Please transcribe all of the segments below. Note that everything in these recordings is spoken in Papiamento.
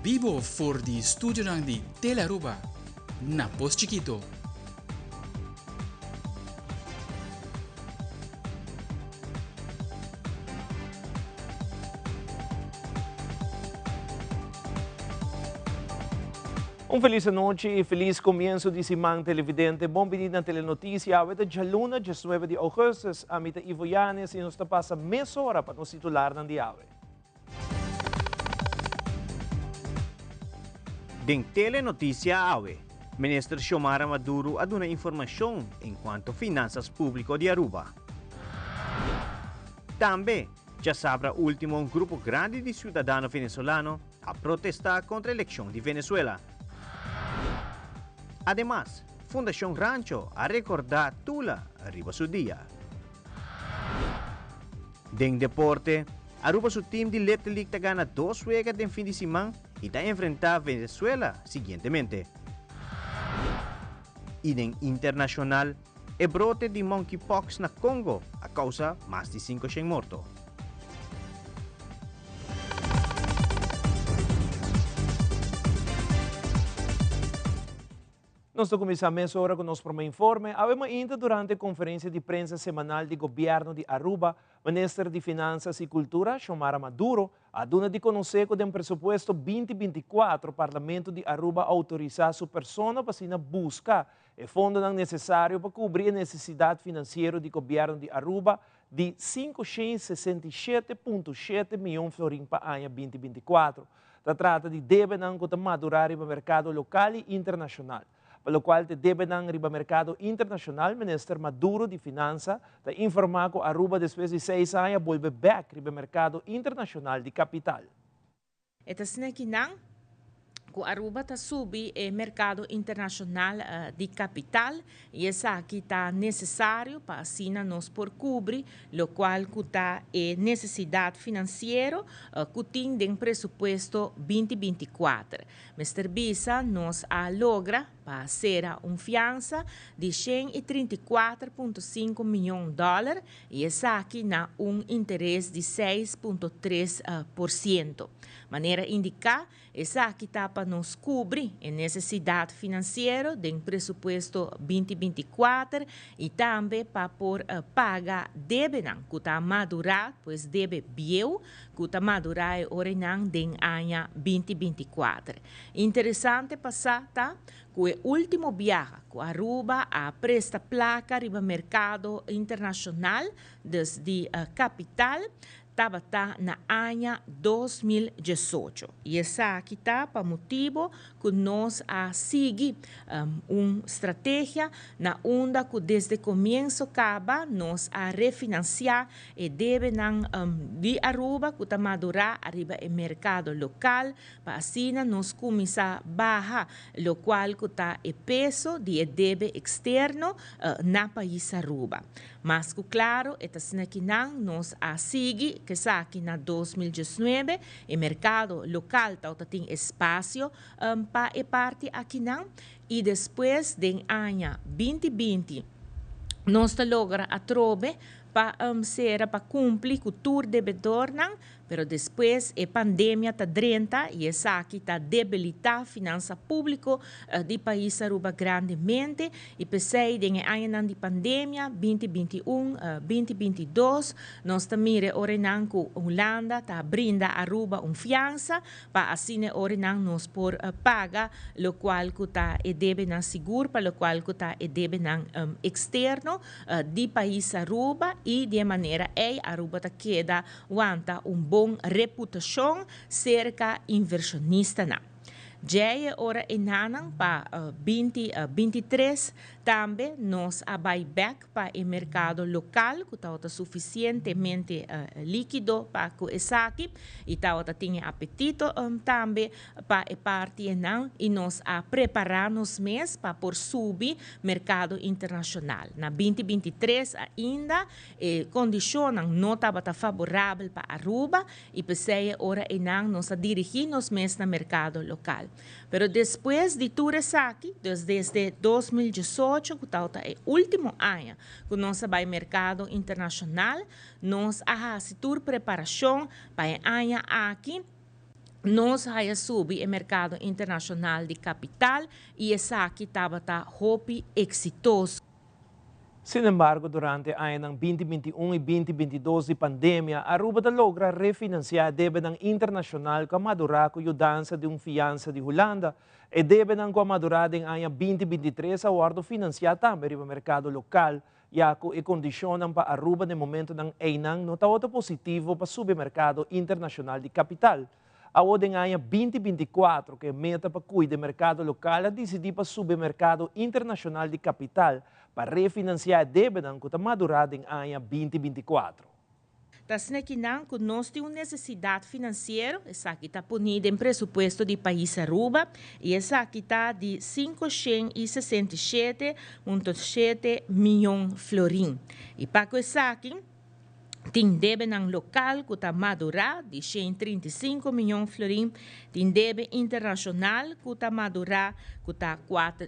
bibo for di studionan di Telearuba na Pos Chikito. Un felis anochi y felis comienso di siman televidente. Bon bini na Telenoticia. Awe ta djaluna 19 di augustus. Ami ta Ivo Yanes y nos ta pasa mesora pa nos titularnan di awe. Den Telenoticia awe, Minister Xiomara Maduro a duna informacion encuanto finanzas publico di Aruba. Tambe, djasabra ultimo un grupo grandi di ciudadano Venezolano a protesta contra eleccion di Venezuela. Ademas, Fundacion Rancho a recorda Tula riba su dia. Den deporte, Aruba su team di Little League ta gana dos wega den fin di siman y ta enfrenta Venezuela siguientemente. Y den internacional, e brote di monkeypox na Congo a causa mas di 500 morto. Nos ta kuminsá mesora ku nos promé informe. Awe mainta durante konferensia di prensa semanal di gobièrnu di Aruba, Minister di Finansas i Kultura, Xiomara Maduro, a duna di konosé ku den presupuesto 2024 Parlamento di Aruba a outorisá su persona pa asina buska e fondonan nesesario pa kubri e nesesidat finansiero di gobièrnu di Aruba di 567.7 mion florin pa aña 2024. Ta trata di debenan ku ta madurá riba merkado lokal i internashonal. Pa lokual ta e debenan riba merkado internashonal, Minister Maduro di Finansa ta informá ku Aruba despues di seis aña a bolbe bèk riba e merkado internashonal di kapital. E ta asina kinan ku Aruba ta subi e merkado internashonal di kapital i esaki ta nesesario pa asina nos por kubri lokual ku ta e nesesidat finansiero ku tin den presupuesto 2024. Mester bisa nos a logra pa sera un fiansa di 134.5 mion dòler i esaki na un interes di 6.3%. Manera indiká, esaki ta pa nos kubri e nesesidat finansiero den presupuesto 2024 i tambe pa por paga debenan ku ta madurá, pues debe bieu ku ta madurá e orenan den aña 2024. Interesante pa sa ta ku e último biaha ku Aruba a presta plaka riba merkado internashonal, dus di kapital, tabata na aña 2018. I esaki ta pa motibu ku nos a sigui un strategia na unda ku desde komienso kaba nos a refinansiá e debenan di Aruba ku ta madurá ariba e merkado lokal pa asina nos kuminsá baha lokual ku ta e peso di e debe eksterno na pais Aruba. Mas ku klaro e ta asina ki nan nos a sigui ku esaki na 2019 e merkado lokal tabata tin espasio pa e parti akinan i despues den aña 2020 nos ta logra atrobe pa sera pa kumpli ku tur debedornan. Pero despues e pandemia ta drenta y esaki ta debilita finansa publico di pais Aruba grandemente y pesey den e añanan di pandemia 2021, 2022 nos ta mira e orenan cu Hulanda ta brinda Aruba un fiansa pa asina e orenan nos por paga locual cu ta e debenan sigur pa locual cu ta e debenan externo di pais Aruba y di e manera ey Aruba ta keda wanta un bon reputashon serka invershonistanan. Djei e ora enanan pa 2023 tambe nos a bai bek pa e merkado lokal ku tabata sufisientemente likido pa ku esaki i tabata tin e apetito tambe pa e parti enan i nos a prepará nos mes pa por subi merkado internashonal. Na 2023 ainda E kondishonnan no tabata faborabel pa Aruba i p'esei e ora einan nos a dirigí nos mes na merkado lokal. Pero despues di tur esaki, dus desde 2018 ku tabata e último aña ku nos a bai merkado internashonal, nos a hasi tur preparashon pa e aña aki. Nos a subi e mercado internacional di capital y esaki tabata hopi exitoso. Sin embargo, durante aña 2021 y 2022 di pandemia, Aruba a logra refinancia e debe internacional cu a madura cu yudansa di un fiansa di Hulanda. E debe cu a madura den aña 2023 a wordo financia tambe den mercado local, ya cu e condicion pa Aruba na momento ey no tabata positivo pa subi mercado internacional di capital. Awor den aña 2024, cu e meta pa cuida mercado local, a dicidi pa subi mercado internacional di capital pa refinancia e debe cu ta madura den aña 2024. Ta cu nan cu nos tin un necesidad financiero, esaki ta poni den presupuesto di pais Aruba, y esaki ta di 567,7 miyon florin. Y pa esaki, tin debe nan local cu ta madura di 135 miyon florin, tin debe internacional cu ta madura cu ta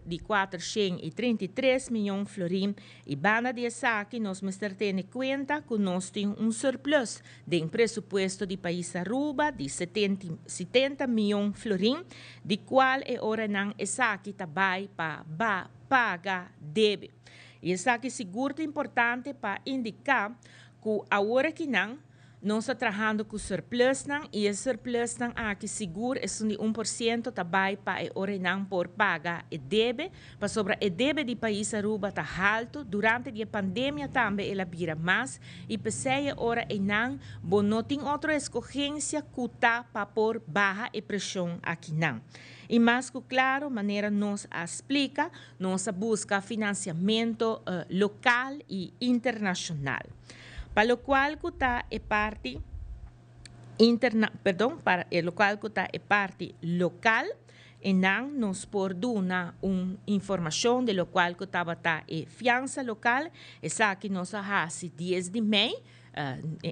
di 433 miyon florin y banda di esaki nos mester tene cuenta cu nos tin un surplus di presupuesto di pais Aruba di 70, 70 miyon florin, di cual e ora nan esaki ta bay pa ba paga debe. Y esaki sigur ta importante pa indica cu awor aki nan nos ta trahando cu surplus nan y e surplus nan aki sigur e di 1% ta bay pa e ora nan por paga e debe, pasobra e debe di pais Aruba ta halto. Durante e pandemia tambe el a bira mas y p'esey ora e nan bo no tin otro escogencia cu ta pa por baha e presion aki nan. Y mas cu claro, manera nos a splica, nos a busca financiamento local y internacional. Pa locual cu ta e parti interna, perdon, pa locual cu ta e parti local, y nan nos por duna un informacion di locual cu tabata e fiansa local, esaki nos a hasi 10 di mei,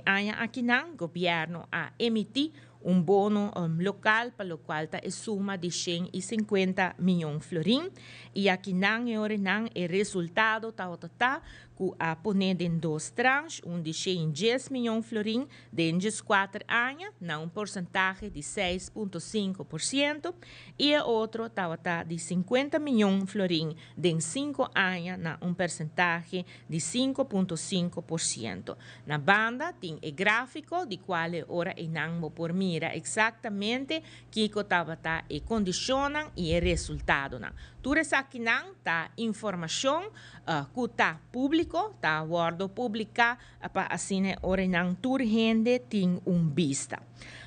aña aki nan, gobierno a emiti un bono local pa locual ta suma di 150 miyon florin y aki nan e ora nan e resultado ta cu a pone den dos tranche, un di 110 miyon florin den 4 aña, na un porcentahe di 6,5% y e otro tabata di 50 miyon florin den 5 aña na un porcentahe di 5,5%. Na banda tin e grafico di cual ora e nan por mira exactamente kico tabata e condicion y e resultado. Tur esaki nan ta informacion cu ta publico, ta wordo publica pa asina ora nan tur hende tin un bista.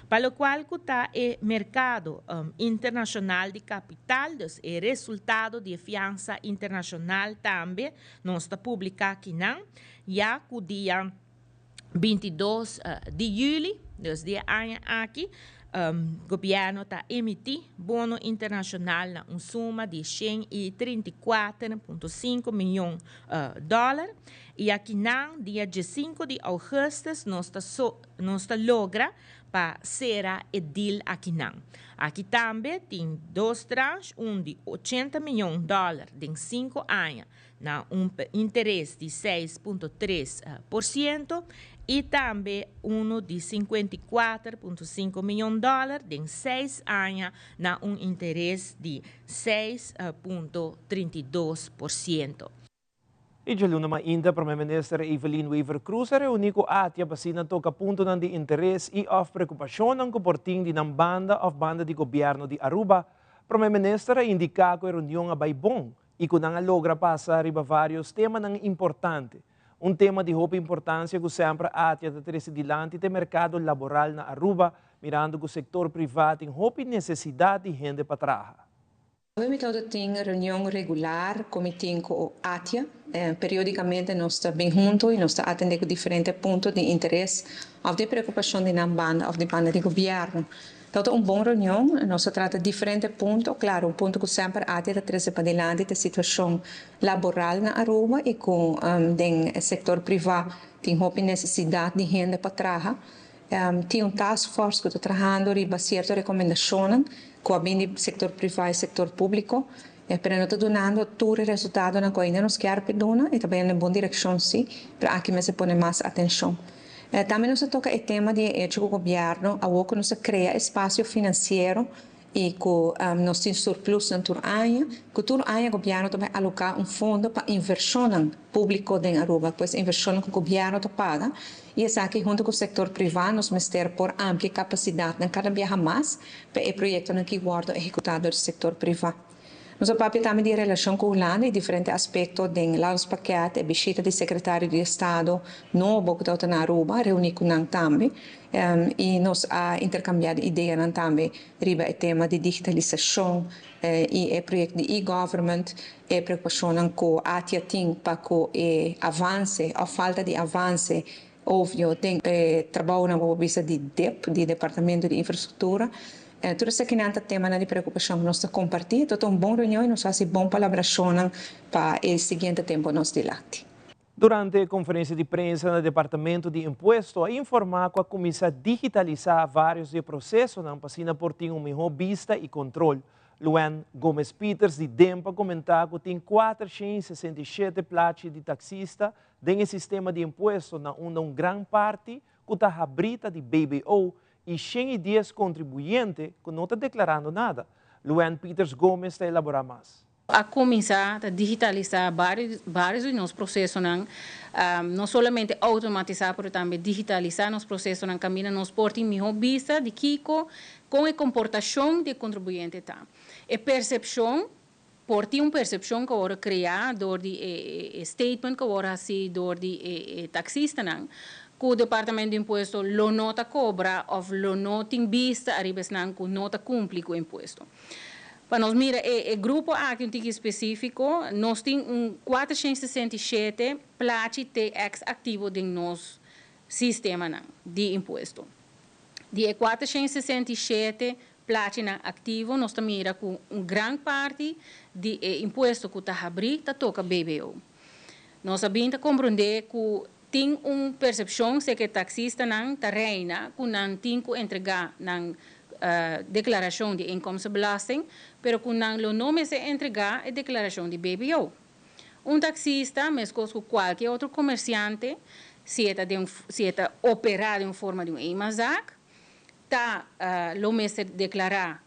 Pa locual cu ta e mercado internacional di capital, dus e resultado di fiansa internacional tambe, nos ta publica aki nan, ya cu dia 22 di juli, dus di e aña aki, gobierno ta emiti bono internacional na un suma di 134,5 miyon dollar y aki nan dia 5 di augustus nos ta so, nos ta logra pa cera e deal aki nan. Aki tambe tin dos tranche, un di 80 miyon dollar den 5 aña na un interes di 6,3% y tambe uno di 54,5 miyon dollar den 6 aña na un interes di 6,32%. Y dialuna mainta, Prome Minister Evelyn Wever-Croes a reuni cu ATIA pa asina toca punto di interes y of preocupacion cu por tin di nan banda of banda di gobierno di Aruba. Prome Minister a indica cu e reunion a bay bon y cu nan a logra pasa riba varios tema importante. Un tema di hopi importancia cu semper ATIA ta trece dilanti ta mercado laboral na Aruba, mirando cu e sector priva tin hopi necesidad di hende pa traha. Mi tin reunion regular cu mi tin cu ATIA. Periodicamente nos ta bin hunto y nos ta atende cu diferente punto di interes of di preocupacion di nan banda of di banda di gobierno. Anto, un bon reunion, nos a trata diferente punto, claro, un punto cu semper ATIA ta trece padilanti e situacion laboral na Aruba y cu den sector priva tin hopi necesidad di hende pa traha. Tin un task force cu ta trahando riba cierto recomendacion cu e sector priva y sector publico, pero no ta dunando tur resultado cu ainda nos kier pa duna y tambe den bon direccion si, pero aki mester pone mas atencion. Tambe nos a toca e tema di e hecho cu gobierno awo cu nos a crea espacio financiero y cu nos tin surplus nan tur aña, cu tur aña gobierno ta bay aloca un fondo pa inversionnan publico den Aruba, pues inversionnan cu gobierno ta paga y esaki hunto cu sector priva nos mester por amplia capacidadnan cada biaha mas pa e proyectonan ki wordo ehecuta door di sector priva. Nos a papia tambe di e relashon ku Hulanda i diferente aspekto den Landspakket, e bishita di Sekretario di Estado nobo ku tabata na Aruba, reuní ku nan tambe i nos a interkambiá di ideanan tambe riba e tema di digitalisashon i e proyekto di e-government, e preokupashonnan ku ATIA tin pa ku e avanse òf falta di avanse Obvio den e trabounan bo por bisa di dip, di Departamento di Infrastruktura. Tur esakinan ta temanan di preokupashon ku nos ta kompartí. Tabata un bon reunion i nos a hasi bon palabrashonnan pa e siguiente tempu nos dilanti. Durante e konferensia di prensa na Departamento di Impuesto a informá ku a kuminsá digitalisá vários di e prosesonan pa asina por tin un mihó bista i kontrol. Luann Gomez Pieters di DEMP a komentá ku tin 467 plachi di taksista Den e sistema di impuesto na unda un gran parti ku ta habrí ta di BBO i 110 kontribuyente ku no ta deklarando nada. Luann Pieters Gomez ta elaborá mas. A kuminsá ta digitalisá vários di nos prosesonan, no solamente outomatisá pero tambe digitalisá nos prosesonan kaminda nos por tin mihó bista di kiko kon e komportashon di e kontribuyente ta. E persepshon Por tin un persepshon ku a wòrdu kreá dor di e statement ku a wòrdu hasí dor di e taksistanan ku Departamento di Impuesto lo no ta kobra òf lo no tin bista ariba esnan ku no ta kumpli ku impuesto. Pa nos mira e grupo aki un tiki spesífiko, nos tin un 467 plachi TX aktivo den nos sistemanan di impuesto. Di e 467 plachinan aktivo nos ta mira ku un gran parti di e impuesto ku ta habrí ta toka BBO. Nos a bin ta komprondé ku tin un persepshon seke e taksistanan ta reina ku nan tin ku entregá nan deklarashon di inkomstenbelasting, pero ku nan lo no mester entregá e deklarashon di BBO. Un taksista, meskos ku kualke otro komersiante, si e ta den si e ta operá den un forma di un eenmanszaak, ta lo mester deklará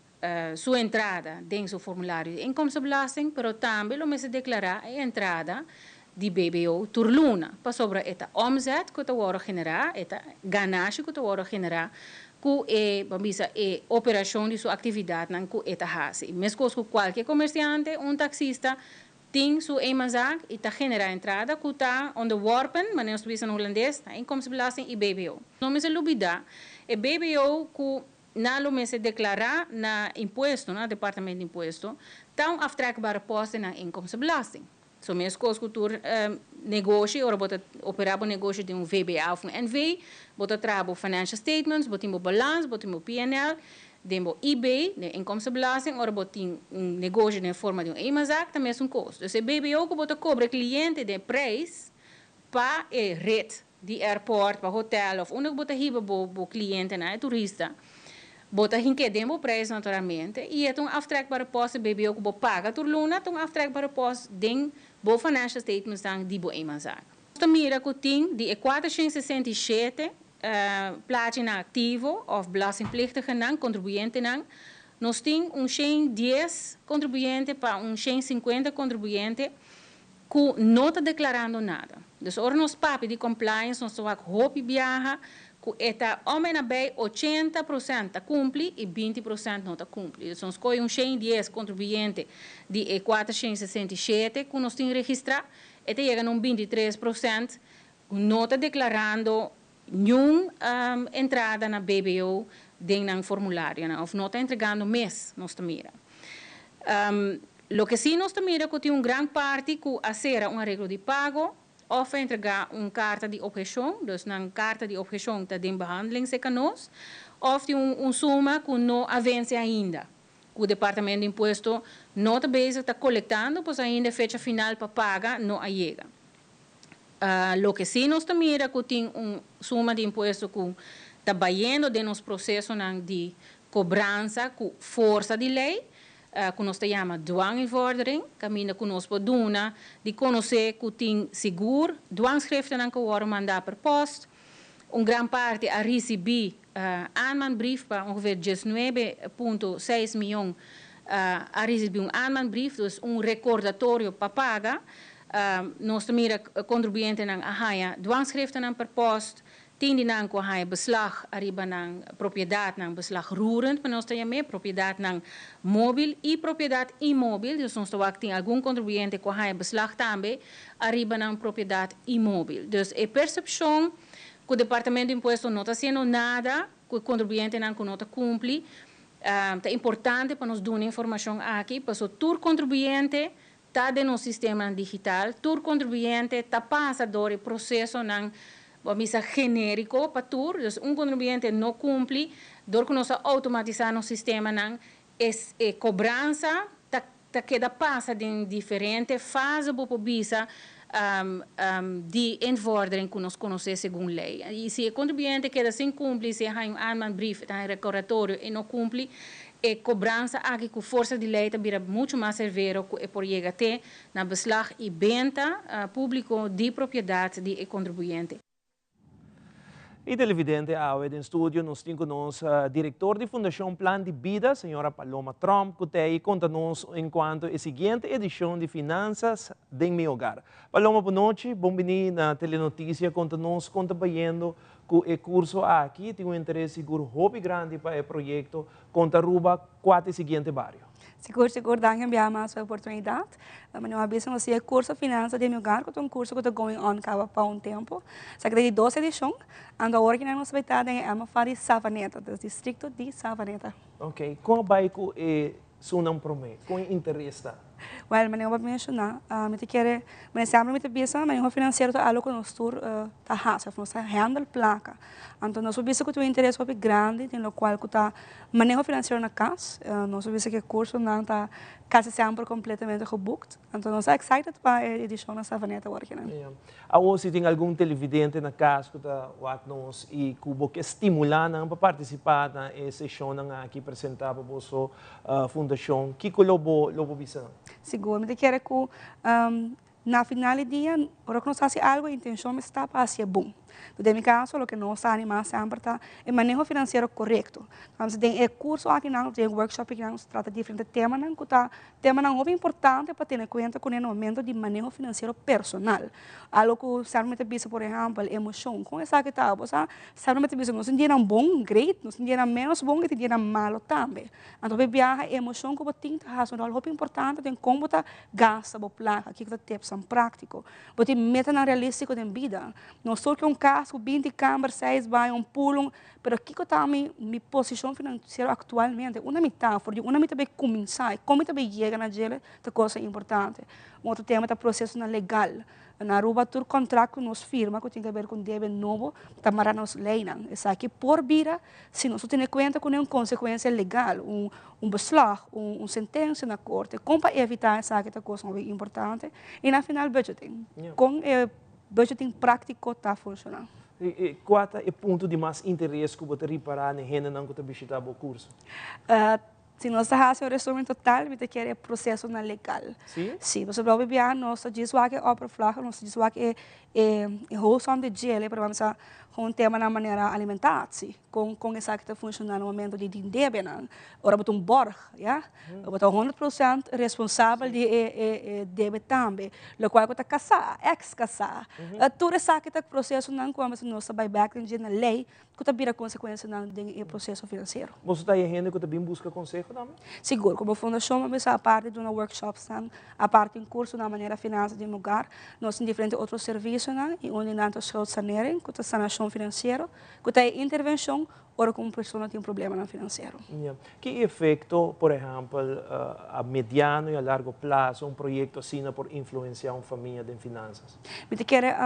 su entrada den su formulario di inkomstenbelasting, pero tambe lo mester deklará e entrada di BBO tur luna, pasobra e ta omzet ku ta wòrdu generá, e ta ganashi ku ta wòrdu generá ku e, ban bisa, e operashon di su aktividatnan ku e ta hasi. Meskos ku kualke komersiante, un taksista tin su eenmanszaak i ta generá entrada ku ta onderworpen, manera nos ta bisa na hulandes, na inkomstenbelasting i BBO. No mester lubidá, e BBO ku nan lo mester deklará na impuesto, na Departamento di Impuesto, ta un aftrekbare post den nan inkomstenbelasting. So meskos ku tur negoshi, ora bo ta operá bo negoshi den un VBA òf un NV, bo ta traha bo financial statements, bo tin bo balans, bo tin bo PNL, den bo IB, den inkomstenbelasting, ora bo tin un negoshi den forma di un eenmanszaak, ta mesun kos. Dus e BBO ku bo ta kobra e kliente den e prijs pa e rit di airport, pa hotel òf unda ku bo ta hiba bo bo klientenan, e turista, bo ta hink'é den bo prijs naturalmente i e ta un aftrekbare post e BBO ku bo paga tur luna ta un aftrekbare post den bo financial statementsnan di bo eenmanszaak. Nos ta mira ku tin di e 467 plachinan aktivo òf belastingplichtigennan, kontribuyentenan, nos tin un 110 kontribuyente pa un 150 kontribuyente ku no ta deklarando nada. Dus ora nos papia di compliance nos ta wak hopi biaha ku e ta om en nabij 80% ta kumpli i 20% no ta kumpli. Dus nos kohe un 110 kontribuyente di e 467 ku nos tin registrá, e ta yega na un 23% ku no ta deklarando niun entrada na BBO den nan formularionan òf no ta entregando mes, nos ta mira. Loke sí nos ta mira ku tin un gran parti ku a sera un areglo di pago òf a entregá un karta di opheshon, dus nan karta di opheshon ta den behandeling serka nos, òf tin un suma ku no a vense ainda, ku Departamento di Impuesto no ta bezig ta kolektando, pues ainda e fecha final pa paga no a yega. Loke sí nos ta mira ku tin un suma di impuesto ku ta bayendo den nos prosesonan di kobransa ku forsa di lei, ku nos ta yama dwanginvordering, kaminda ku nos por duna di konosé ku tin sigur dwangschriftennan ku wòrdu mandá per pòst. Un gran parti a risibí aanmaanbrief pa ongeveer 19.6 mion a risibí un aanmaanbrief, dus un rekordatorio pa paga. Nos ta mira kontribuyentenan a haña dwangschriftennan per pòst, tin di nan ku a haña beslag ariba nan propiedatnan, beslag roerend pa nos ta yam'é, propiedatnan móbil i propiedat inmóbil, dus nos ta wak tin algun kontribuyente ku a haña beslag tambe ariba nan propiedat inmóbil. Dus e persepshon ku Departamento di Impuesto no ta hasiendo nada ku e kontribuyentenan ku no ta kumpli, ta importante pa nos duna e informashon aki, paso tur kontribuyente ta den nos sistemanan digital, tur kontribuyente ta pasa dor e prosesonan, bo a bisa genériko pa tur, dus un kontribuyente no kumpli, dor ku nos a outomatisá nos sistemanan, e e kobransa ta ta keda pasa den diferente fase bo por bisa di invordering ku nos konosé segun lei. I si e kontribuyente keda sin kumpli, si e haña un aanmaanbrief, e ta haña rekoratorio e no kumpli, e kobransa aki ku forsa di lei ta bira muchu mas severo ku e por yega te na beslag i benta públiko di propiedat di e kontribuyente. Y televidente awe den studio nos tin cu nos director di Fundacion Plan di Bida, señora Paloma Tromp, cu ta ey conta nos en cuanto e siguiente edicion di Finanzas den mi Hogar. Paloma, bon nochi, bon bini na Telenoticia, conta nos con ta bayendo cu e curso aki, tin un interes sigur hopi grandi pa e proyecto, con ta Aruba, cua ta e siguiente bario? Sigur, sigur, danki un biaha mas pa e oportunidat. Mi a bisa nos si e kurso Finansa den mi Hogar ku ta un kurso ku ta going on kaba pa un tempu. Esaki ta di dos edishon, anto awor kinan nos bai ta den e MFA di Savaneta, dus distrikto di Savaneta. Ok, kon a bai ku e sunnan promé? Kon e interes ta? Wèl, manera bo a menshoná, mi ta kere, manera semper mi ta bisa, maneho finansiero ta algu ku nos tur ta hasi òf nos ta handle plaka. Anto nos por bisa ku tin un interes hopi grandi den lokual ku ta maneho finansiero na kas. Nos por bisa ku e kursonan ta kasi semper kompletamente geboekt. Anto nos ta excited pa e edishon na Savaneta awor kinan. Ya. Awor si tin algun televidente na kas ku ta wak nos i ku bo ke stimulá nan pa partisipá na e seshonnan aki presentá pa boso fundashon, kiko lo bo lo bo bisa nan? Sigur. Mi ta kere ku Na final di dia, ora ku nos hasi algu, e intenshon mester ta pa hasié bon. Den mi kaso, loke nos ta animá semper ta e maneho finansiero korekto. Entonces, den e kurso akinan òf den e workshop akinan nos ta trata diferente temanan ku ta temanan hopi importante pa tene kuenta kuné na momento di maneho finansiero personal. Algu ku semper mi ta bisa, por ehèmpel, emoshon. Kon esaki ta? Bo sa, semper mi ta bisa nos tin dianan bon, great, nos tin dianan ménos bon i tin dianan malo tambe. Anto hopi biaha e emoshon ku bo tin ta hasi un ròl hopi importante den kon bo ta Gasta bo plaka, kiko ta tipsnan práktiko? Bo tin metanan realístiko den bida. No solo ke un kas ku 20 kamber, seis baño, un pool, un, pero kiko ta mi mi posishon finansiero aktualmente? Unda mi ta? For di unda mi ta bai kuminsá i kon mi ta bai yega na djele ta kosa importante. Un otro tema ta prosesonan legal. Na Aruba tur kontrakt ku nos firma ku tin ke ber ku un debe nobo ta mara nos leinan. Esaki por bira si nos no tene kuenta ku un konsekuensia legal, un un beslag, un sentensia na korte. Kon pa evitá esaki ta kos hopi importante. I na final budgeting. Kon e budgeting práktiko ta funshoná. I kua ta e punto di mas interes ku bo ta ripará na e hendenan ku ta bishitá bo kurso? Si nos ta hasi un resumen total, mi ta kere e prosesonan legal. Sí? Sí, pasobra hopi biaha nos ta djis wak e oppervlakte, nos ta djis wak e e hoofdsom di djele, pero bo sa un temanan manera alimentatie, kon kon esaki ta funshoná na momento di tin debenan, ora bo ta un bòrg, ya, bo ta 100% responsabel di e e e debe tambe, lokual ku ta kasá, èks kasá, tur esaki ta prosesonan ku nos ta bai bèk den dje na lei Ku ta bira konsekuensianan den e proseso finansiero. Boso ta e hende ku ta bin buska konseho tambe? Sigur. Komo fundashon bo mester aparte duna workshopsnan, aparte tin kursonan manera finansa den hogar, nos tin diferente otro servisionan i un di nan ta schuldsanering ku ta sanashon finansiero, ku ta e intervenshon ora ku un persona tin problemanan finansiero. Ya. Ki efekto, por ehèmpel, a mediano i a largo plaso un proyekto asina por influensiá un famia den finansas? Mi ta kere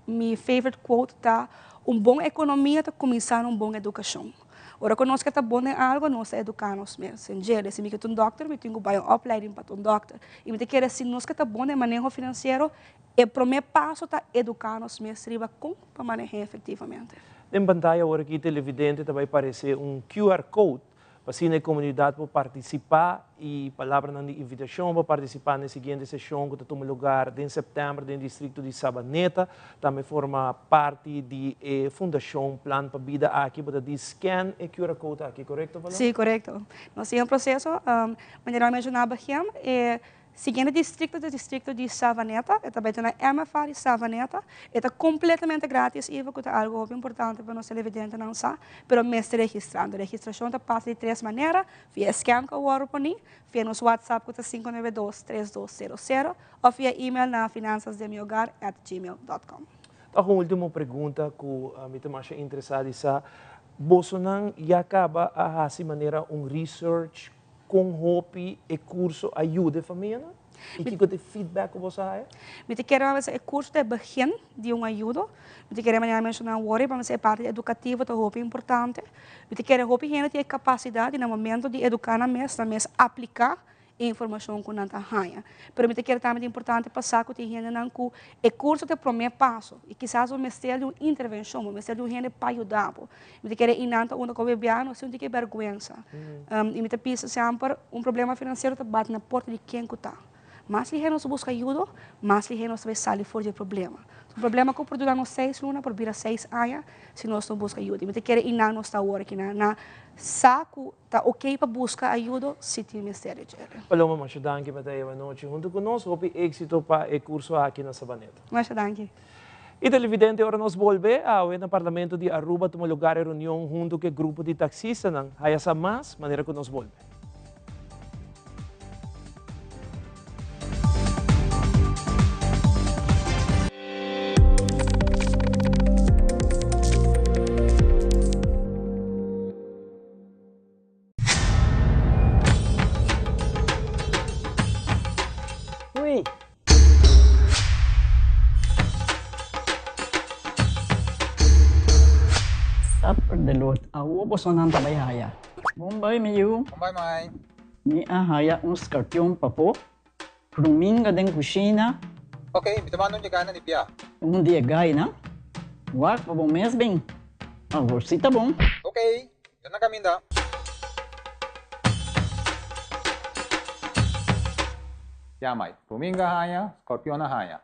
Mi favorite quote ta, Un bon ekonomia ta kuminsá na un bon edukashon. Ora ku nos ke ta bon den algu, nos ta eduká nos mes. En djele, si mi ke ta un dòkter, mi tin ku bai un opleiding pa ta un dòkter. I mi ta kere si nos ke ta bon den maneho finansiero, e promé paso ta eduká nos mes riba kon pa maneh'é efektivamente. Den pantaya awor aki televidente ta bai paresé un QR code. Pa asina e comunidad por participa y palabranan di invitacion pa participa na e siguiente sesion cu ta tuma lugar den september den districto di Sabaneta. Tambe forma parti di e fundacion Plan pa Bida aki. Bo ta di scan e QR code aki, corecto Paloma? Si, corecto. Nos tin un proceso, manera mi a menciona begin, e Siguiente districto ta districto di Savaneta, e ta bay ta na MFA di Savaneta. E ta completamente gratis Ivo, cu ta algo hopi importante pa nos televidentenan sa, pero mester registra. Anto registracion ta pasa di tres manera, via e scan cu a wordo poni, via nos WhatsApp cu ta 592 3200 of via email na finanzasdemihogar at gmail dot com. Toch un ultimo pregunta cu mi ta masha interesa di sa, bosonan ya caba a haci manera un research Kon hopi e kurso a yuda e famianan? I kiko ta e feedback ku boso a haya? Mi ta kere mester e kurso ta e begin di un ayudo. Mi ta kere manera menshoná awor pa mester e parti edukativo ta hopi importante. Mi ta kere hopi hende tin e kapasidat di na momento di eduká nan mes, nan mes apliká e informashon ku nan ta haña. Pero mi ta kere tambe ta importante pa sa ku tin hendenan ku e kurso ta e promé paso i kisas bo mester di un intervenshon, bo mester di un hende pa yuda bo. Mi ta kere inan ta unda ku bia no sinti ki bèrgwensa. I mi ta bisa semper un problema finansiero ta bati na porta di ken ku ta. Mas lihé nos buska ayudo, mas lihé nos ta bai sali for di e problema. Un problema ku por dura nos seis luna por bira seis aña si nos no buska ayudo. I mi ta kere inan nos ta awor aki na sa ku ta oke pa buska ayudo si tin mester di dje. Paloma, masha danki pa ta e anochi huntu ku nos. Hopi éksito pa e kurso aki na Sabaneta. Masha danki. Y televidente, ora nos bolbe awe na Parlamento di Aruba tuma lugar e reunion hunto cu e grupo di taxistanan. Haya sa mas manera cu nos bolbe. Ui. Supper de lot. Awo bosonan ta bai haya. Bon bai mi yu. Bon bai mai. Mi a haya un skarpion papo. Ruminga den kushina. Ok, mi ta manda un dje gana di bia. Un di e gainan. Wak pa bo mes bin. Awor si ta bon. Ok, yo na kaminda. Ya mai, ruminga haña, skorpion a haña.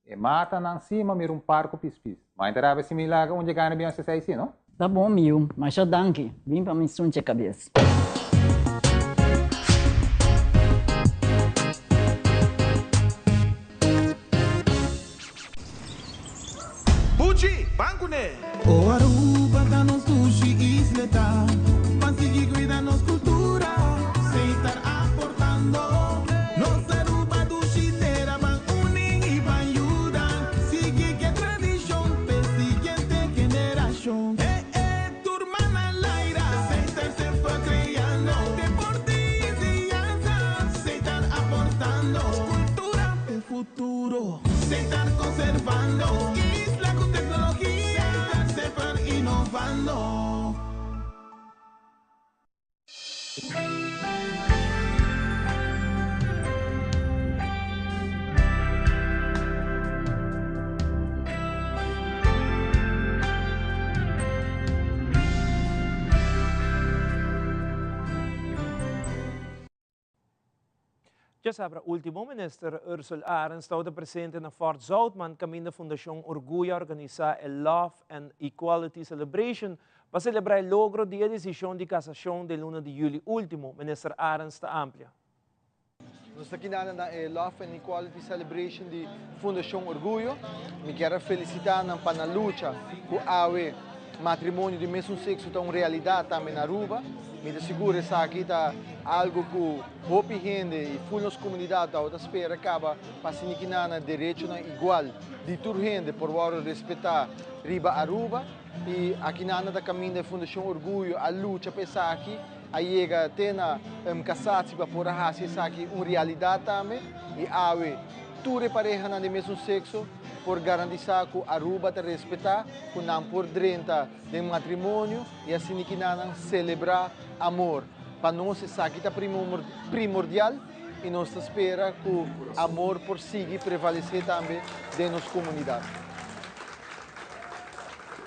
E matanan si ma mira un par ku pispis. Mai ta rabia si mi laga un dje gana bin hasi esei si, no? Ta bon mi yu, masha danki. Bin pa mi sunche kabes. Buchi, ban kuné! O Aruba ta nos dushi isleta, Ban sigui cuida nos cultura, Seitar aportando. Nos Aruba dushi tera, Ban uni y ban yuda, Sigui ke tradicion p'e siguiente generacion. E e tur man al aire, Seitar semper creando, Deporte y enseñanza, Seitar aportando. Cultura p'e futuro. Seitar conservando. Isla cu tecnologia. Seitar semper innovando. Djasabra ultimo Minister Ursell Arends tabata presente na Fort Zoutman kaminda Fundashon Orguyo a organisá e Love and Equality Celebration pa selebrá e logro di e desishon di kasashon den luna di yüli ultimo, Minister Arends ta amplia. Nos ta kina na e Love and Equality Celebration di Fundashon Orguyo. Mi kier a felisitá nan pa nan lucha ku awe Matrimonio di mesun sexo ta un realidad tambe na Aruba. Mi ta sigur esaki ta algo cu hopi hende y full nos comunidad tabata spera caba pa asina ki nan derechonan igual di tur hende por wordo respeta riba Aruba. Y aki nan ta caminda e Fundacion Orguyo a lucha pa esaki, a yega te na Cassatie pa por a haci esaki un realidad tambe. Y awe tur e parehanan di mesun sexo por garantisa cu Aruba ta respeta cu nan por drenta den matrimonio y asina ki nan celebra amor. Pa nos esaki ta primordial y nos ta spera cu amor por sigui prevalece tambe den nos comunidad.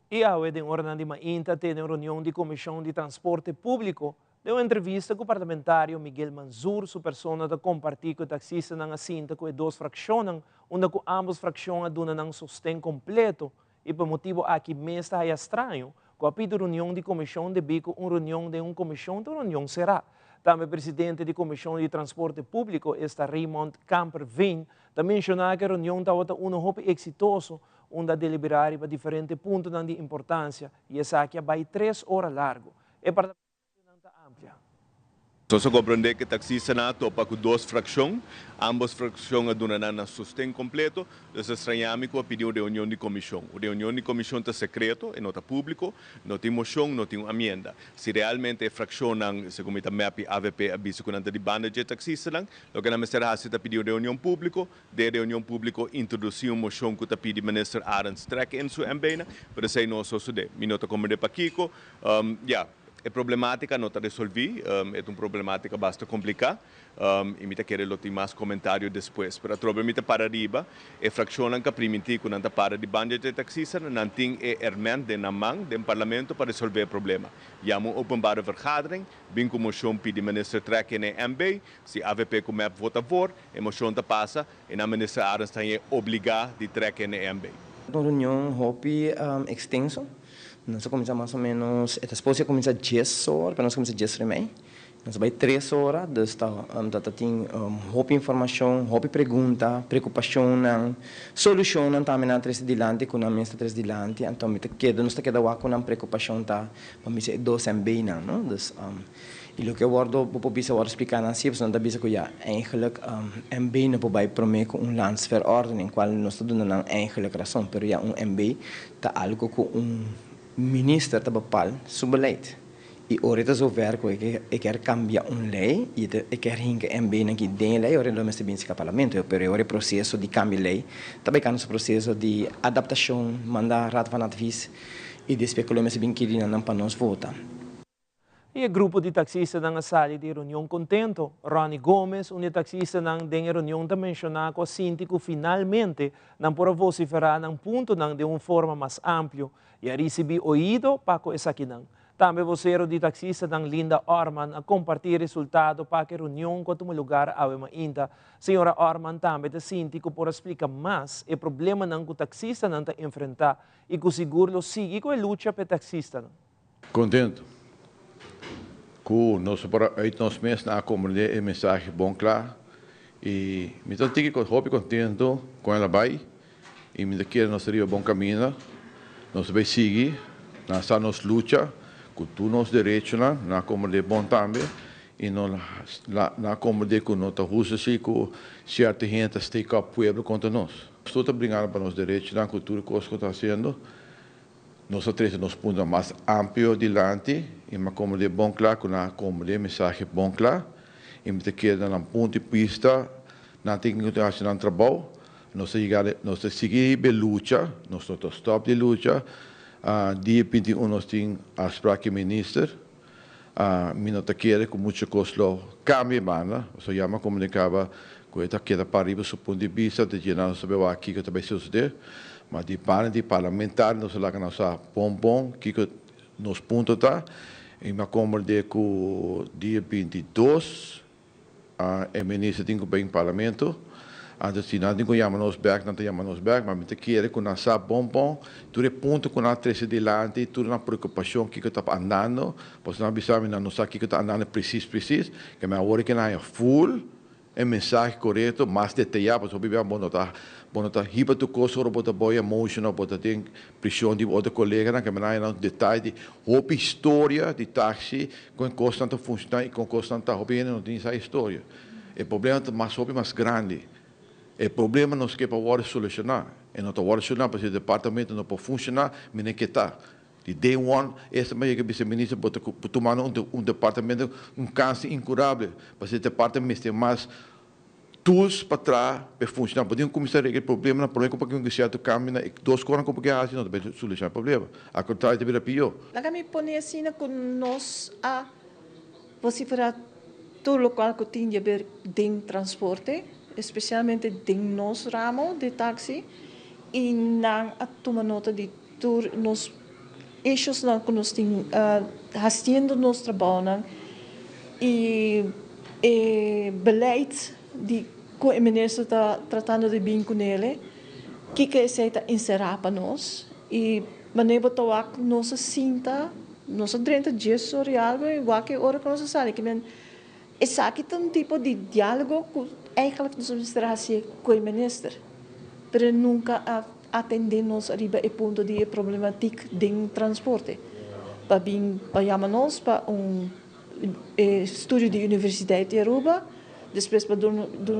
Y awe den oranan di mainta tene un reunion di Comision di Transporte Publico. Den un entrevista ku parlamentario Miguel Mansur su persona ta kompartí ku e taksistanan a sinta ku e dos frakshonnan unda ku ámbos frakshon a duna nan sosten kompleto i pa e motibu aki mes ta haya straño ku a pidi reunion di komishon debí ku un reunion den un komishon ta un reunion será. Tambe presidente di komishon di transporte públiko esta Raymond Kamperveen ta menshoná ku e reunion tabata uno hopi eksitoso unda a deliberá riba diferente puntonan di importansia i esaki a bai tres ora largu. E parlamentarionan ta amplia. Nos a komprondé ku e taksistanan a topa ku dos frakshon. Ámbos frakshon a duna nan nan sosten kompleto. Dus a strañá mi ku a pidi un reunion di komishon. Un reunion di komishon ta sekreto, e no ta públiko, no tin moshon, no tin un amienda. Si realmente e frakshonnan, segun mi ta mep i avp, a bisa ku nan ta di banda dje taksistanan, loke nan mester hasi ta pidi un reunion públiko. Den reunion públiko introdusí un moshon ku ta pidi minister Arends trek in su MB-nan, pero esei no a sosodé. Mi no ta komprendé pakiko. Ya, e problemátika no ta resolví, e ta un problemátika basta kompliká i mi ta kere lo tin mas komentario despues. Pero atrobe mi ta para riba e frakshonnan ku a primintí ku nan ta para di banda dje taksistanan, nan tin e herment den nan man den parlamento pa resolvé e problema. Yama un openbare vergadering, bin ku moshon pidi minister trek in e MB, si avp ku mep vota voor, e moshon ta pasa i nan minister Arends ta hañ'é obligá di trek in e MB. Un reunion hopi ekstenso. Nos a kuminsá mas o ménos, e ta spos a kuminsá djes or, pero nos a kuminsá djes or i mei. Nos a bai tres ora, dus ta ta tin hopi informashon, hopi pregunta, preokupashonnan, solushonnan tambe nan a trese dilanti ku nan mes ta trese dilanti. Anto mi ta keda, nos ta keda wak ku nan preokupashon ta pa bisa e dos MB-nan, no. Dus i loke a wòrdu, bo por bisa a wòrdu spliká nan si, pasobra nan ta bisa ku ya, eigenlijk MB no por bai promé ku un landsverordening, kual nos ta duna nan eigenlijk rason, pero ya un MB Ta algo cu un minister ta bepal su beleid. Y ora e ta zover cu e kier cambia un ley y e kier hinca MB-nan aki den e ley, ora e lo mester binsi ca parlamento. Pero e ora e proceso di cambia ley ta bay cana su proceso di adaptacion, manda Raad van Advies y despues cu lo mester bin kiri nan pa nos vota. I e grupo di taksistanan a sali di e reunion kontento. Ronnie Gomez, un di e taksistanan den e reunion ta menshoná ku a sinti ku finalmente nan por a vosiferá nan puntonan den un forma mas amplio i a risibí oido pa ku esakinan. Tambe vosero di taksistanan Linda Orman a kompartí e resultado pa ku e reunion ku a tuma lugar awe mainta. Señora Orman tambe ta sinti ku por a splika mas e problemanan ku taksistanan ta enfrentá i ku sigur lo sigui ku e lucha pa e taksistanan. Contento cu nos por a uit nos mes na a comprende e mensahe bon cla y mi ta tiki hopi contento con el a bay y mi ta kere nos ta riba bon camina, nos ta bay sigui na sa nos lucha cu tur nos derechonan na a comprende bon tambe y no na a comprende cu no ta husto si cu cierto hende ta steek op pueblo contra nos. Nos tur ta bringando pa nos derechonan cu tur e cos cu ta haciendo. Nos a trese nos puntonan mas amplio dilanti i mi a komprendé bon kla ku nan a komprendé e mensahe bon kla i mi ta kere na nan punto di bista nan tin ku kontinuá hasi nan trabou. Nos ta yega nos ta sigui riba e lucha, nos no ta stòp di lucha. Dia 21 nos tin afsprak ku e minister. Mi no ta kere ku muchu kos lo kambia e banda, pasobra ya mi a komunikaba ku e ta keda para riba su punto di bista, ta dje nan nos ta bai wak kiko ta bai sosodé. Ma di banda di parlamentario nos a laga nan sa bon bon kiko nos punto ta i mi a komprendé ku dia 22 E minister tin ku bin parlamento, anto si nan tin ku yama nos bek, nan ta yama nos bek, ma mi ta kere ku nan sa bon bon tur e punto ku nan a trese dilanti, tur nan preokupashon kiko ta andando, pasobra nan a bisa mi nan no sa kiko ta andando presis presis, ke mi awor ke nan haña ful e mensahe korekto, mas detayá, pasobra hopi bia bo no ta bo no ta hiba tur kos ora bo ta boy emotional, bo ta den preshon di bo otro koleganan, ke mi nan haña nan detaye di hopi historia di taxi, Kon e kosnan ta funshoná i kon kosnan ta. Hopi hende no tin sa historia. E problema ta mas hopi mas grandi. E problema nos ke pa wòrdu solushoná. E no ta wòrdu solushoná pasobra e departamento no por funshoná mene ke ta. Di day one esta manera ke bisa minister bo ta tumando un departamento un kanser inkurabel pasobra e departamento mester mas Tools pa traha pa e funshoná. Bo tin ku kuminsá regla e problemanan promé ku pa ke sierto kambionan e dos konan ku bo ke hasi no ta bai solushoná e problema. Al kontrario ta bira pió. Laga mi pone asina ku nos a vosiferá tur lokual ku tin di haber den transporte, espesialmente den nos ramo di taksi, i nan a tuma nota di tur nos ishosnan ku nos tin hasiendo nos trabounan. I e beleid di ku e minister ta tratando di bin kunele, kiko esei ta enserá pa nos? I manera bo ta wak nos a sinta, nos a drenta djes or i algu i wak e ora ku nos a sali. Ke men esaki ta un tipo di diálogo ku eigenlijk nos a mester hasié ku e minister, pero e nunka a atendé nos ariba e punto di e problematik den transporte. Pa bin pa yama nos pa un e studio di Universiteit di Aruba, despues pa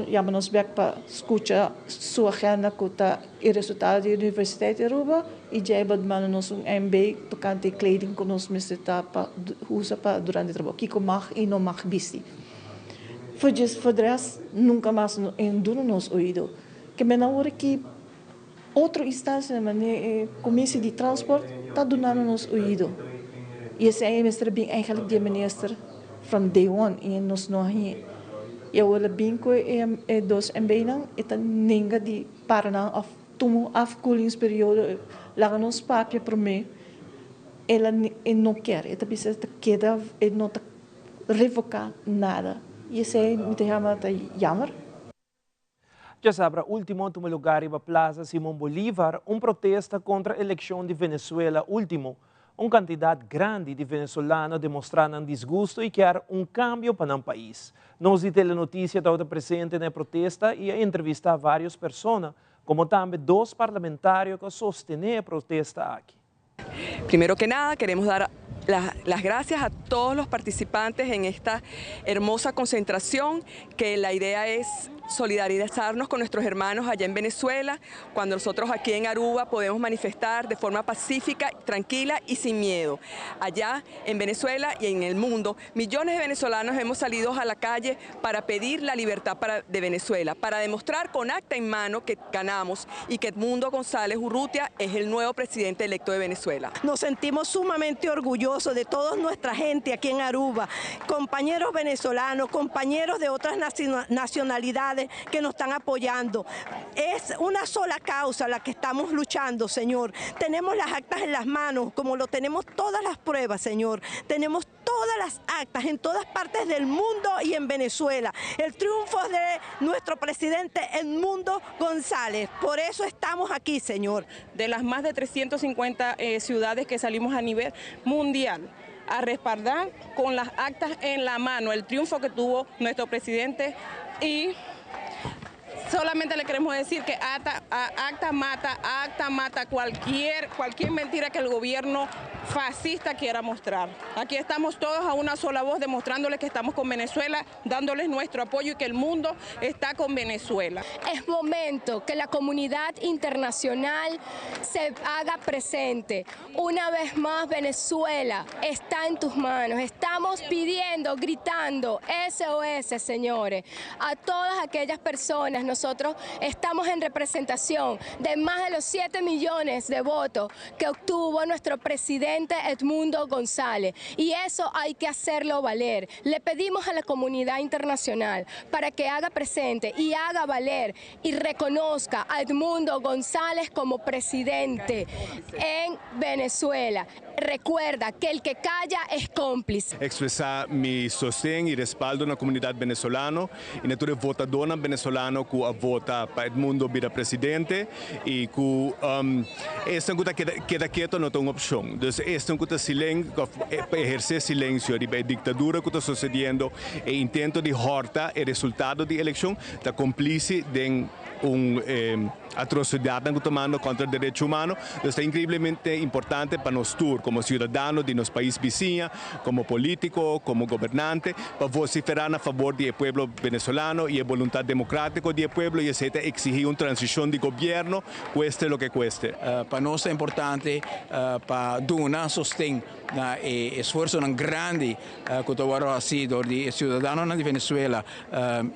yama nos bek pa scucha su agenda cu ta e resultado di Universiteit di Aruba y djey bo manda nos un MB tocante e kleding cu nos mester ta pa usa pa durante trabou, kico mag y no mag bisti. For djes for de rest nunca mas e duna nos oido. Ke men awor aki Otro instancianan manera e Comisie di Transport ta dunando nos oido y esey e mester bin eigenlijk di e minister from day one y nos no a hañ'e. Y awor el a bin cu e dos MBnan e ta nenga di para nan of tuma un afkoelingsperiodo laga nos papia prome el a e no kier e ta bisa e ta keda e no ta revoca nada y esey mi ta yama ta jammer. Djasabra ultimo tuma lugar riba Plaza Simon Bolivar un protesta kontra elekshon di Venezuela ultimo. Un kantidat grandi di venezolano a demostrá nan disgusto i kier un kambio pa nan pais. Nos di Telenoticia tabata presente na e protesta i a entrevistá vários persona, komo tambe dos parlamentario ku a sostené e protesta aki. Primero que nada, queremos dar las gracias a todos los participantes en esta hermosa concentración, que la idea es solidarizarnos con nuestros hermanos allá en Venezuela, cuando nosotros aquí en Aruba podemos manifestar de forma pacífica, tranquila y sin miedo. Allá en Venezuela y en el mundo, millones de venezolanos hemos salido a la calle para pedir la libertad para, de Venezuela, para demostrar con acta en mano que ganamos y que Edmundo González Urrutia es el nuevo presidente electo de Venezuela. Nos sentimos sumamente orgullosos de toda nuestra gente aquí en Aruba, compañeros venezolanos, compañeros de otras nacionalidades que nos están apoyando. Es una sola causa la que estamos luchando, Señor. Tenemos las actas en las manos, como lo tenemos todas las pruebas, Señor. Tenemos todas las actas en todas partes del mundo y en Venezuela. El triunfo es de nuestro presidente Edmundo González. Por eso estamos aquí, Señor. De las más de 350 eh, ciudades que salimos a nivel mundial a respaldar con las actas en la mano el triunfo que tuvo nuestro presidente y solamente le queremos decir que acta, acta mata, acta mata cualquier, cualquier mentira que el gobierno fascista quiera mostrar. Aquí estamos todos a una sola voz demostrándoles que estamos con Venezuela, dándoles nuestro apoyo y que el mundo está con Venezuela. Es momento que la comunidad internacional se haga presente. Una vez más, Venezuela está en tus manos. Estamos pidiendo, gritando, SOS, señores, a todas aquellas personas. Nosotros estamos en representación de más de los 7 millones de votos que obtuvo nuestro presidente Edmundo González. Y eso hay que hacerlo valer. Le pedimos a la comunidad internacional para que haga presente y haga valer y reconozca a Edmundo González como presidente en Venezuela. Recuerda que el que calla es cómplice. Expresa mi sosten y respaldo na comunidad venezolano y na tur votadornan venezolano cu a vota pa Edmundo bira presidente y cu um, esnan cu ta keda, keda keto no ta un opcion. Dus esnan cu ta silen, eherce silencio riba e dictadura cu ta sucediendo, e intento di horta e resultado di eleccion, ta complice den un atrocidadnan cu ta mando contra derecho humano. Dus ta increiblemente importante pa nos tur como ciudadano di nos pais bisiña, como politico, como gobernante, pa vocifera na favor di e pueblo venezolano y e voluntad democratico di e pueblo y esey ta exigi un transicion di gobierno, cueste lo que cueste. Pa nos ta importante pa duna sosten na e esfuersonan grandi ku ta wòrdu hasí dor di e siudadanonan di Venezuela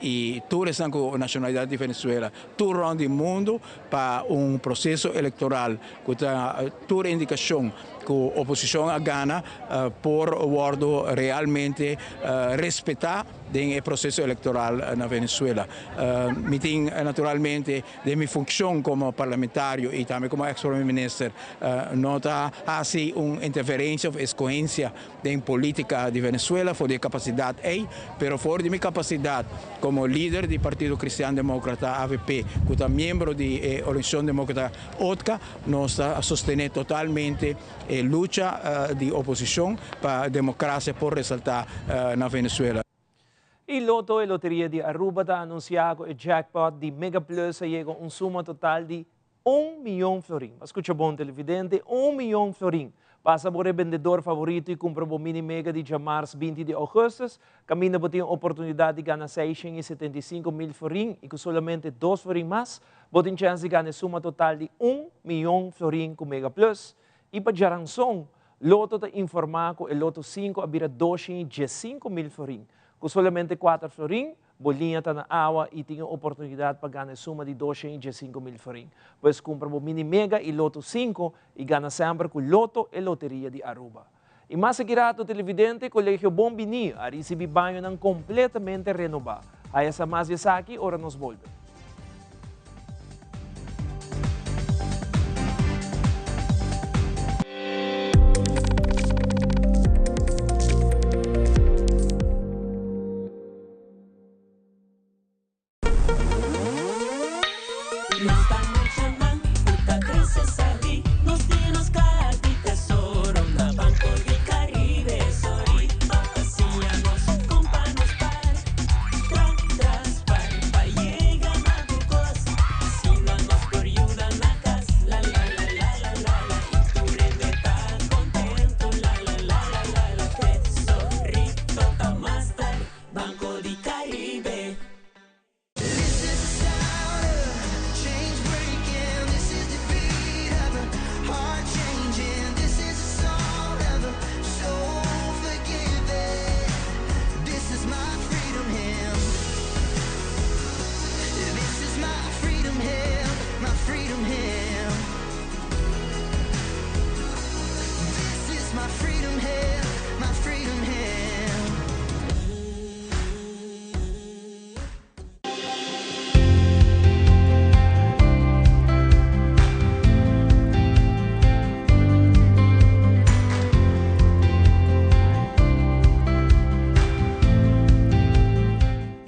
i tur esnan ku nashonalidat di Venezuela tur rònt di mundu pa un proseso elektoral ku ta tur indikashon ku oposishon a gana por wòrdu realmente respetá. den e proceso electoral na Venezuela. Mi tin naturalmente den mi funcion como parlamentario y tambe como ex prome minister no ta haci un interferencia of escogencia den politica di Venezuela for di e capacidad ey, pero for di mi capacidad como lider di Partido Cristian Democrata, avp, cu ta miembro di e Organisacion Democrata, ODCA, nos ta sostene totalmente e lucha di oposicion pa democracia por resalta na Venezuela. Y Lotto e loteria di Aruba ta anuncia cu e jackpot di Mega Plus a yega un suma total di un miyon florin. Bo a scucha bon televidente, un miyon florin. Pasa bo rebendedor favorito y cumpra bo mini mega di djamars 20 di augustus, caminda bo tin oportunidad di gana 675 mil florin y cu solamente dos florin mas, bo tin chens di gana e suma total di un miyon florin cu Mega Plus. Y pa djaranson, Lotto ta informa cu e Lotto 5 a bira 215 mil florin. Cu solamente 4 florin, Bo liña ta na awa y tin e oportunidad pa gana e suma di 215 mil florin. Pues cumpra bo Mini Mega y Lotto 5 y gana semper cu Lotto e loteria di Aruba. Y mas aki rato televidente, Colegio Bon Bini a ricibi bañonan completamente renoba. Haya sa mas di esaki ora nos bolbe.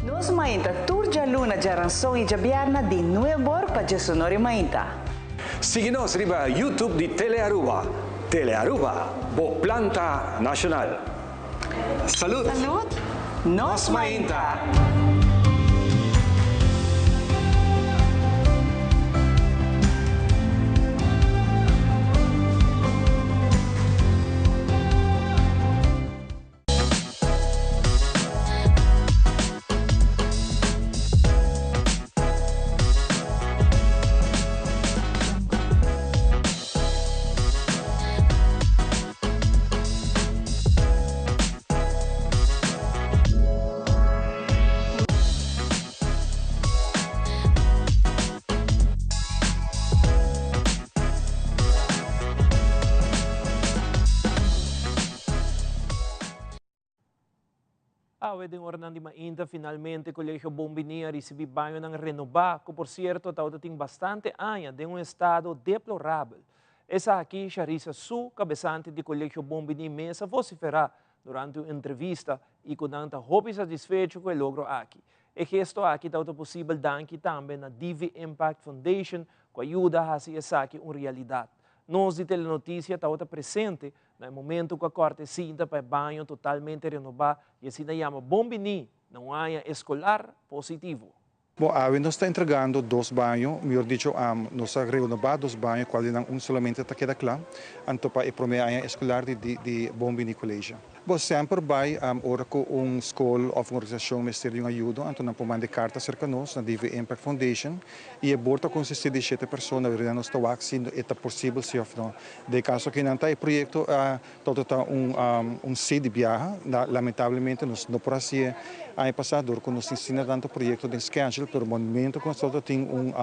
Nos mainta tur djaluna, djaranson i djabièrna di nuebor pa djesonor i mainta. Sigui nos riba YouTube di Telearuba. Telearuba, bo planta nacional. Salud! Salud! Nos mainta! Awe den oranan di mainta finalmente Colegio Bon Bini a ricibi bañonan renoba cu por cierto tawata tin bastante aña den un estado deplorabel. Esaki Sharissa Su, cabesante di Colegio Bon Bini mes a vocifera durante un entrevista y cu nan ta hopi satisfecho cu e logro aki. E gesto aki tawata posibel danki tambe na DV Impact Foundation cu a yuda haci esaki un realidad. Nos di Telenoticia tawata presente Na e momento ku a kòrta e sinta pa e baño totalmente renobá i asina yama bon biní na un aña eskolar positivo. Bon, awe nos ta entregando dos baño, mihor dicho nos a renobá dos baño kual di nan un solamente ta keda kla, anto pa e promé aña eskolar di di Bon Biní College. Bo semper bai ora ku un skol òf un organisashon mester di un ayudo, anto nan por manda e karta serka nos na DV Impact Foundation i e bor ta konsistí di shete persona, wèrdad nos ta wak si e ta posibel si òf no. Den e kaso aki nan ta e proyekto a tabata ta un un sí di biaha. Lamentablemente nos no por hasié aña pasá dor ku nos tin asina tantu proyekto den schedule. difísil, pero momento ku nos tabata tin un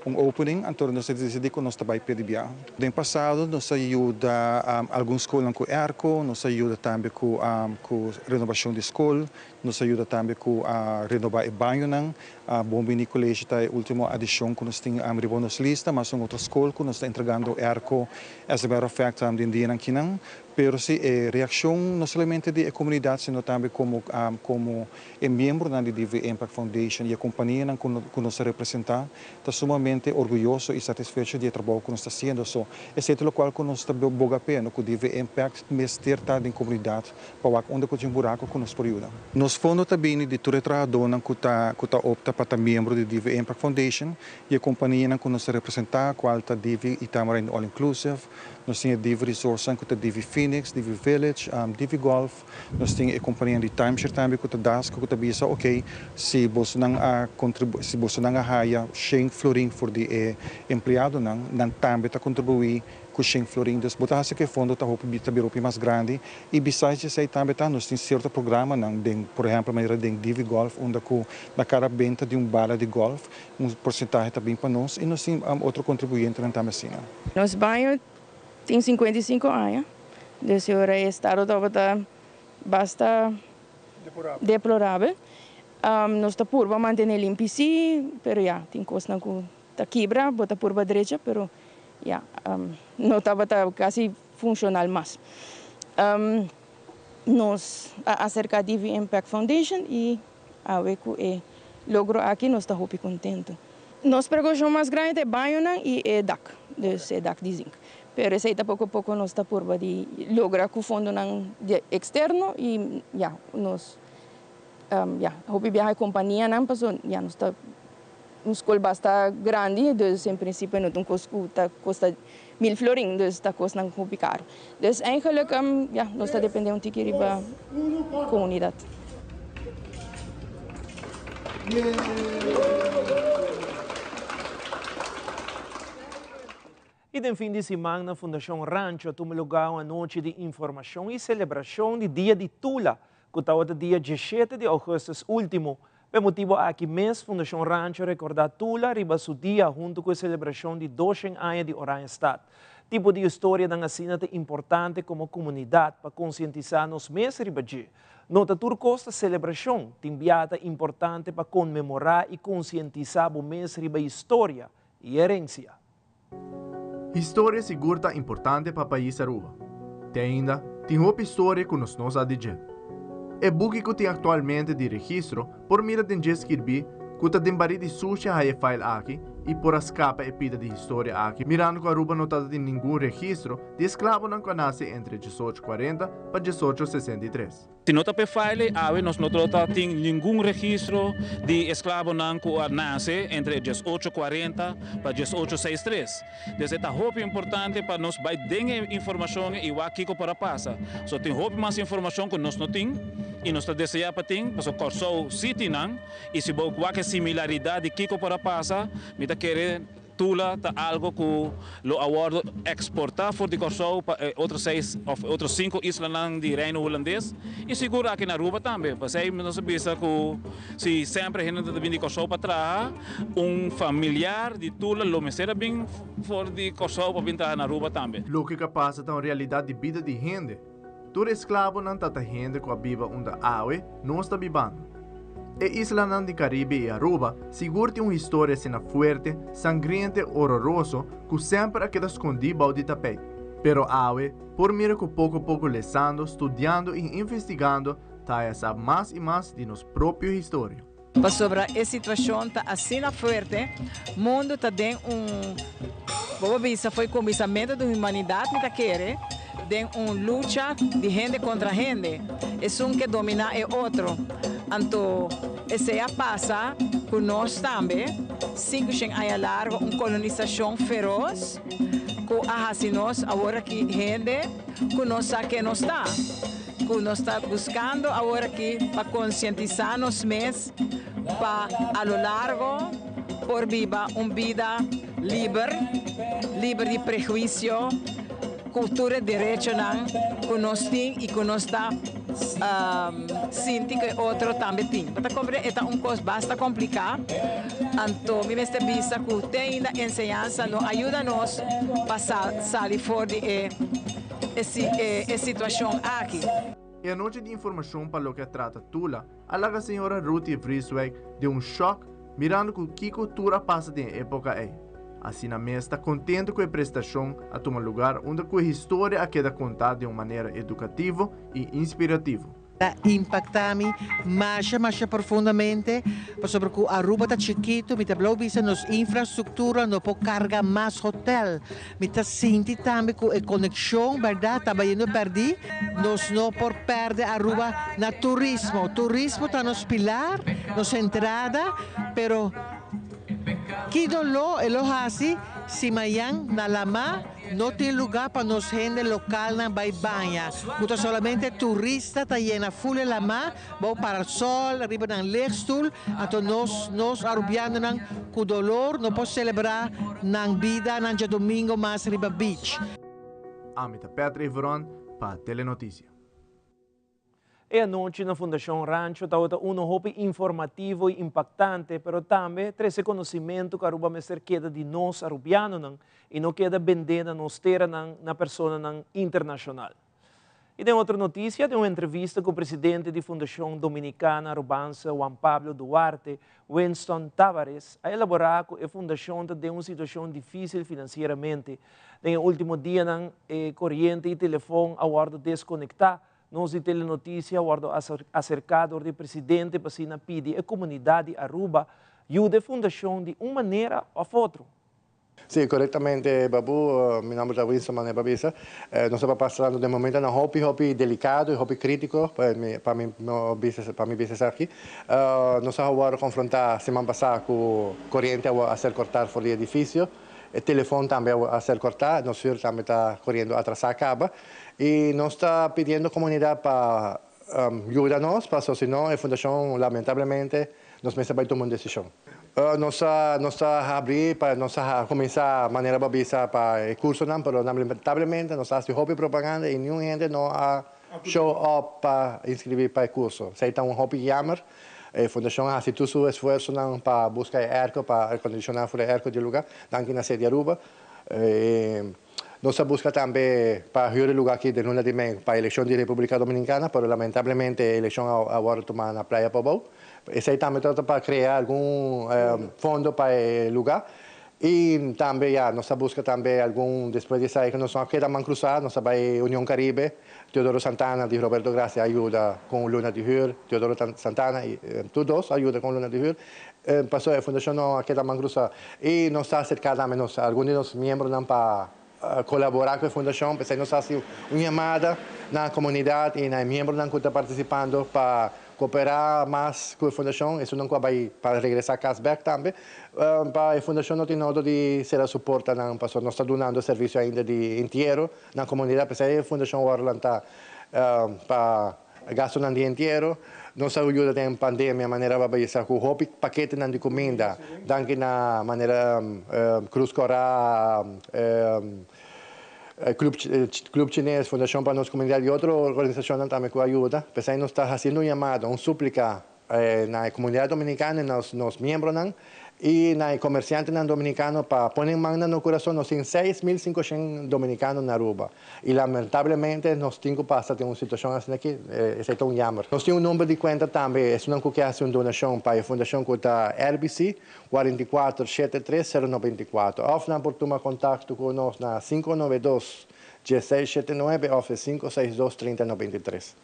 un opening, anto nos a disidí ku nos ta bai p'e di biaha. Den pasado nos a yuda algun skolnan ku airco, nos a yuda tambe ku ku renobashon di skol, nos a yuda tambe ku a renobá e bañonan. Bon Bini College ta e último adishon ku nos tin riba nos lista, mas un otro skol ku nos ta entregando airco as a matter of fact den dianan kinan. Pero si e reakshon no solamente di e komunidat sino tambe komo komo e miembronan di DV Impact Foundation i e kompanianan ku ku nos ta representá ta sumamente orguyoso i satisfecho di e trabou ku nos ta hasiendo. So, esei ta lokual ku nos ta boga p'e, no? Ku DV Impact mester ta den komunidat pa wak unda ku tin buraku ku nos por yuda. Nos fondo ta bini di tur e trahadónan ku ta ku ta opta pa ta miembro di DV Impact Foundation i e kompanianan ku nos ta representá, kual ta DV i Tamarind All Inclusive, Nos tin e Divi Resortsnan ku ta Divi Phoenix, Divi Village, Divi Golf. Nos tin e kompanianan di timeshare tambe ku ta Dasco ku ta bisa ok si bosonan a kontribu si bosonan a haya shen florin for di e empleadonan nan tambe ta kontribuí ku shen florin. Dus bo ta hasi ku e fondo ta hopi ta bira hopi mas grandi i besides esei tambe ta nos tin sierto programanan den por ehèmpel manera den Divi Golf unda ku na kada benta di un bala di golf Un porsentahe ta bin pa nos i nos tin otro kontribuyentenan tambe asina. Nos baño tin 55 aña, dus e ora e estado tabata basta deplorabel. Nos ta purba mantene limpi si, pero ya, tin kosnan ku ta kibra, bo ta purba drecha, pero ya, no tabata kasi funshonal mas. Nos a aserka DV Impact Foundation i Awe ku e logro aki nos ta hopi kontentu. Nos prekoushon mas grandi ta e bañonan i e dak, dus e dak di zink. Pero esei ta poko poko nos ta purba di logra ku fondonan di eksterno i ya nos ya hopi biaha e kompanianan paso ya nos ta un skol basta grandi dus en prinsipio no ta un kos ku ta kosta mil florin dus ta kosnan hopi karu. Dus eigenlijk ya nos ta depende un tiki riba komunidat. I den fin di siman na Fundashon Rancho a tuma lugá un anochi di informashon i selebrashon di Dia di Tula, ku tabata dia diesshete di ougùstùs último. P'e motibu aki mes Fundashon Rancho a rekordá Tula riba su dia huntu ku e selebrashon di doshen aña di Oranjestad. Tipo di historianan asina ta importante komo komunidat pa konsientisá nos mes riba dje. No ta tur kos ta selebrashon, tin bia ta importante pa konmemorá i konsientisá bo mes riba historia i herensia. Historia sigur ta importante pa pais Aruba. Te ainda tin hopi historia ku nos no sa di dje. E buki ku tin aktualmente di registro por mira den dje skirbí ku ta den barí di sushi a haya e file aki i por a skapa e pida di historia aki mirando ku Aruba no tabata tin ningun registro di esklabonan ku a nase entre diesocho kuarenta pa diesocho sesenta i tres. Si no ta p'e file ei awe nos no lo ta tin ningun registro di esklabonan ku a nase entre diesocho kuarenta pa diesocho seis tres. Dus e ta hopi importante pa nos bai den e informashon ei i wak kiko por a pasa. So tin hopi mas informashon ku nos no tin i nos ta deseá pa tin, pasobra Kòrsou sí tin nan i si bo wak e similaridat di kiko por a pasa mi ta kere Tula ta algo ku lo a wòrdu eksportá for di Kòrsou pa e otro seis òf e otro sinku islanan di Reino Hulandes i sigur aki na Aruba tambe. P'esei nos a bisa ku si semper hende ta bin di Kòrsou pa traha, un familiar di Tula lo mester a bin for di Kòrsou pa bin traha na Aruba tambe. Loke ka pasa ta un realidat di bida di hende. Tur esklabonan ta ta hende ku a biba unda awe nos ta bibando. E islanan di Karibe i Aruba sigur tin un historia asina fuerte, sangriente, ororoso ku semper a keda skondí bou di tapeit. Pero awe por mira ku poko poko lesando, studiando i investigando ta haya sa mas i mas di nos propio historia. Pasobra e situacion ta asina fuerte, mundo ta den un, bo por bisa fo'i cuminsamento di humanidad mi ta kere, den un lucha di hende contra hende, esun ke domina e otro. Anto esey a pasa cu nos tambe, sinku shen aña largo un colonisacion feroz cu a haci nos awor aki hende cu no sa ken nos ta. Ku nos ta buskando awor aki pa konsientisá nos mes pa a lo largo por biba un bida liber, liber di prehuisio, ku tur e derechonan ku nos tin i ku nos ta. sinti ku e otro tambe tin. Bo ta komprende? E ta un kos basta kompliká. Anto mi mester bisa ku te ainda enseñansa no a yuda nos pa sali for di e e situashon aki. E anochi di informashon pa loke a trata Tula a laga señora Ruthie Vrieswijk den un shòk mirando ku kiko tur a pasa den e époka ei. Asina mes ta kontentu ku e prestashon a tuma lugar unda ku e historia a keda kontá den un manera edukativo i inspirativo. Ta impacta mi masha masha profundamente pasobra cu Aruba ta chikito mi ta blou bisa nos infrastructura no por carga mas hotel mi ta sinti tambe cu e conexion berdad ta bayendo perdi nos no por perde Aruba na turismo turismo ta nos pilar nos entrada pero ki dolor e lo haci si mayan na lama No tin lugá pa nos hende lokalnan bai baña, ku ta solamente turista ta yena ful e lamá bou parasòl riba nan ligstul, anto nos nos arubianonan ku dolor no por selebrá nan bida nan djadumingo mas riba beach. Ami ta Patrick Veron pa Telenoticia. E anochi na Fundashon Rancho tabata uno hopi informativo y impactante, pero tambe trece conocimento cu Aruba mester keda di nos Arubianonan y no keda bende na nos teranan na personanan internacional. Y den otro noticia, den un entrevista cu presidente di Fundashon Dominicana Arubanse Juan Pablo Duarte, Winston Tavares, a elabora cu e fundacion ta den un situacion dificil financieramente. Den e ultimo dianan e coriente y telefon a wordo desconecta. Nos di Telenoticia a wordo acerca dor di presidente pa asina pidi e comunidad di Aruba yuda e fundacion di un manera of otro. Sí, korektamente Babu, mi nomber ta Winston Mané Babisa. Nos ta pasando den momentonan hopi hopi delikado i hopi kritiko pa mi pa mi business pa mi business aki. Nos a wòrdu konfrontá siman pasá ku koriente a wòrdu a ser kortá for di edifisio. E telefon tambe a ser cortá, nos huur tambe ta coriendo atrasá caba. Y nos ta pidiendo comunidad pa yuda nos, paso si no e fundacion lamentablemente nos mester bay tuma un decision. Nos a nos ta habri pa nos a cuminsa manera bo a bisa pa e cursonan, pero lamentablemente nos a haci hopi propaganda y niun hende no a show up pa inscribi pa e curso. Esey ta un hopi jammer. E fundashon a hasi tur su esfuersonan pa buska e airco, pa aircondicioná for e airco di e lugá. Danki na Sede Aruba. Nos a buska tambe pa hür e lugá aki den luna di mei pa elekshon di Repúblika Dominikana, pero lamentablemente e elekshon a wòrdu tumá na Playa Pabou. Esei tambe tabata pa krea algun fondo pa e lugá. I tambe ya, nos a buska tambe algun, despues di esaki nos no a keda man krusá, nos a bai Union Caribe. Teodoro Santana di Roberto Gracia a yuda con un luna di huur, Teodoro Santana y tur dos a yuda con un luna di huur, pasobra e fundacion no a keda man cruza y nos ta acerca tambe nos algun di nos miembronan pa colabora cu e fundacion, p'esey nos a haci un yamada na comunidad y na e miembronan cu ta participando pa Cooperá mas cu e fundacion, esunnan cu a bay pa regresa cas bek tambe, pa e fundacion no tin nodo di cera su portanan pasobra nos ta dunando servicio ainda di entiero na comunidad, p'esey e fundacion worde lanta pa gastonan di entiero. Nos a yuda den pandemia manera bo a bisa cu hopi paketenan di cuminda, danki na manera Cruz Cora, Club Club Chines, Fundacion pa Nos Comunidad y otro organisacionnan tambe cu a yuda. P'esey nos ta haciendo un yamado, un suplica na e comunidad dominicano y nos nos miembronan y na e comerciantenan dominicano pa pone man na nos curason. Nos tin 6500 dominicano na Aruba y lamentablemente nos tin cu pasa den un situacion asina aki, esey ta un jammer. Nos tin un number di cuenta tambe, esunnan cu ke haci un donacion pa e fundacion cu ta RBC, 44 73 094 òf nan por tuma kontakto ku nos na 592 1679 òf e 562 3093.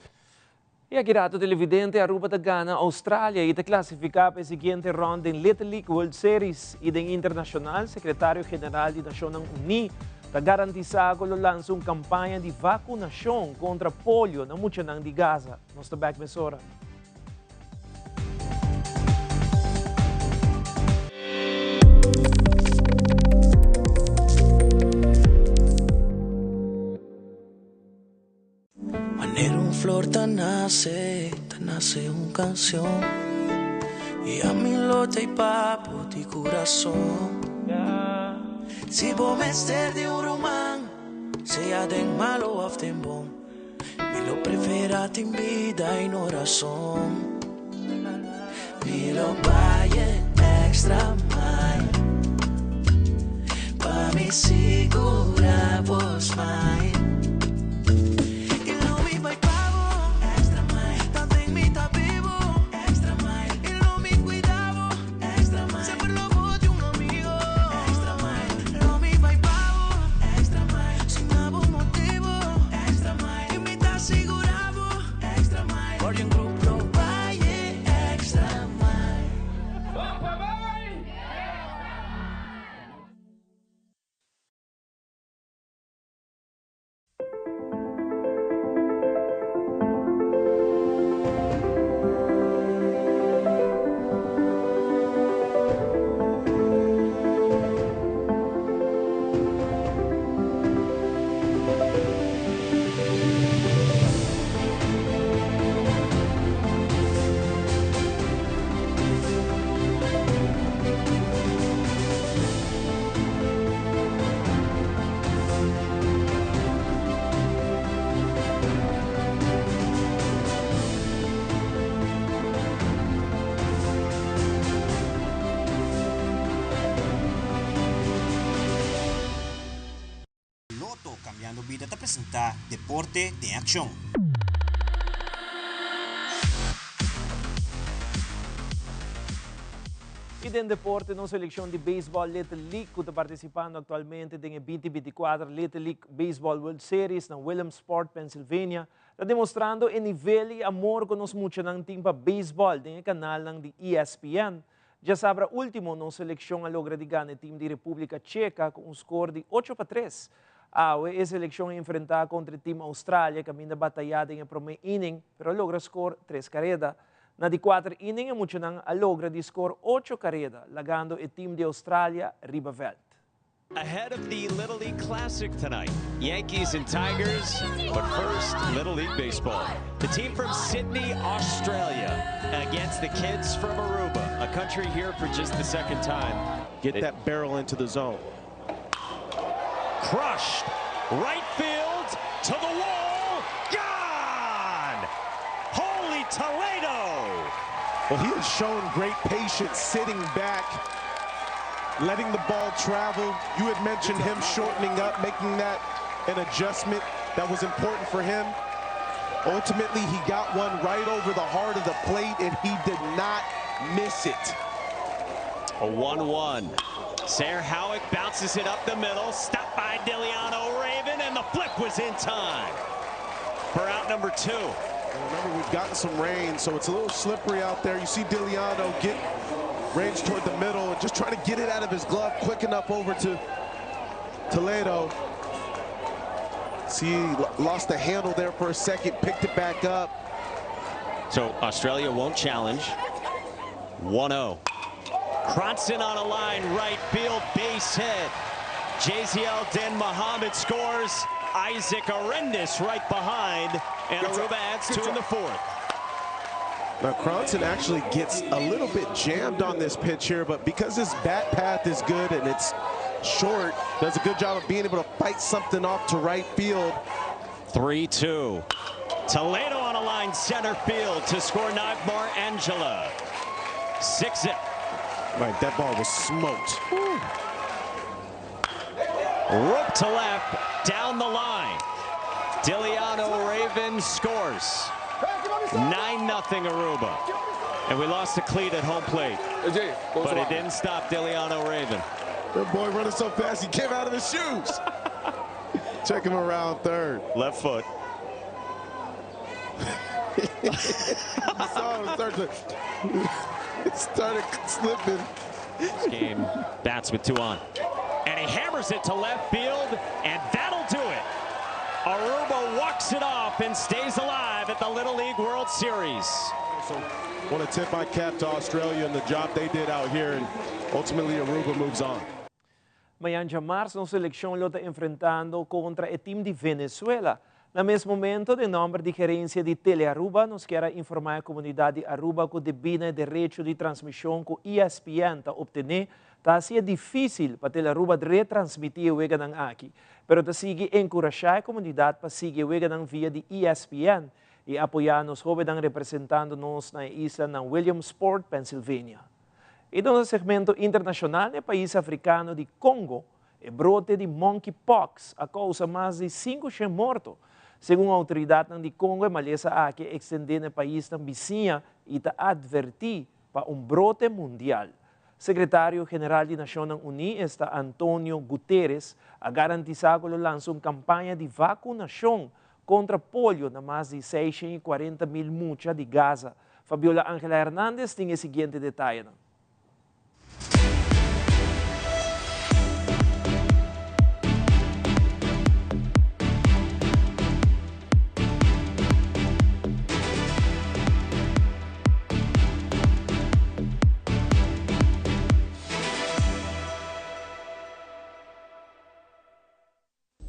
I aki rato televidente Aruba ta gana Australia i ta klasifiká pa e siguiente rònt den Little League World Series i den internashonal Sekretario General di Nashonnan Uní ta garantisá ku lo lansa un kampaña di vakunashon kontra polio na muchanan di Gaza. Nos ta bèk mesora. Manera un flor ta nace, ta nace un canción. Y a mi lo ta y papo di corazón. Si bo mester di un ruman, sea den malo of den bon. Mi lo prefera tin bida y no razón. Mi lo bay e extra mile pa mi sigura bo smile. Y lo mi bay pa bo extra mile tanten mi ta bibo extra mile. Y lo mi cuida bo extra mile. Semper lo bo di un amigo extra mile. Lo mi bay pa bo extra mile sin abo motibo extra mile. Y mi ta sigura bo extra mile. Guardian Group lo bay e extra mile. Lotto Cambiando Bida ta presenta Deporte den Accion. Y den deporte nos seleccion di baseball Little League cu ta participando actualmente den e binti binti kuater Little League Baseball World Series na Williamsport, Pennsylvania, ta demostrando e nivel y amor cu nos muchanan tin pa baseball den e canalnan di ESPN. Djasabra ultimo nos seleccion a logra di gana e team di Republica Checa cu un score di ocho pa tres. Awe e seleccion a enfrenta contra e team Australia caminda bataya den e prome inning pero a logra score tres careda. Na di cuater inning e muchanan a logra di score ocho careda lagando e team di Australia riba veld. Ahead of the Little League Classic tonight, Yankees and Tigers, but first, Little League Baseball. The team from Sydney, Australia, against the kids from Aruba, a country here for just the second time. Get that barrel into the zone. Crushed. Right field to the wall. Gone! Holy Toledo! Well, he has shown great patience sitting back, letting the ball travel. You had mentioned him shortening up, making that an adjustment that was important for him. Ultimately, he got one right over the heart of the plate, and he did not miss it. A 1-1. Sayre Howick bounces it up the middle. Stopped by Diliano Raven, and the flip was in time for out number 2. Remember, we've gotten some rain, so it's a little slippery out there. You see Diliano get range toward the middle and just trying to get it out of his glove quick enough over to Toledo. See, lost the handle there for a second, picked it back up. So Australia won't challenge. 1-0. Cronson on a line, right field, base hit. Jaziel Den Muhammad scores. Isaac Arendis right behind, and Good job. Aruba adds Good 2 in job. the fourth. Now Cronson actually gets a little bit jammed on this pitch here, but because his bat path is good and it's short, does a good job of being able to fight something off to right field. 3-2. Toledo on a line center field to score Nigmar Angela. 6-zip. Right, that ball was smoked. Woo. Rope to left, down the line. Diliano Raven scores. Nine nothing Aruba. And we lost a cleat at home plate. But it didn't stop Diliano Raven. That boy running so fast, he came out of his shoes. Check him around third. Left foot. You saw him start to, started slipping. This game, bats with 2 on. And he hammers it to left field, and that'll do it. Aruba walks it off and stays alive at the Little League World Series. So, want to tip my cap to Australia and the job they did out here, and ultimately Aruba moves on. Mañan djamars nos seleccion lo ta enfrentando contra e team di Venezuela. Na mes momento, den nomber di gerencia di Telearuba, nos kier a informa e comunidad di Aruba cu debi na e derecho di transmision cu ESPN ta obtene, ta haci e dificil pa Telearuba retransmiti e weganan aki, pero ta sigui encurasha e comunidad pa sigui e weganan via di ESPN y apoya nos hobennan representando nos na e isla na Williamsport, Pennsylvania. Y den nos segmento internacional, e pais africano di Congo, E brote di monkeypox a kousa mas di 500 morto. Segun outoridatnan di Congo e malesa aki a ekstendé na e paisnan bisiña i ta atvertí pa un brote mundial. Sekretario General di Nashonnan Uní, esta Antonio Guterres, a garantisá ku lo lansa un kampaña di vakunashon kontra polio na mas di 640 mil mucha di Gaza. Fabiola Angela Hernandez tin e siguiente detayenan.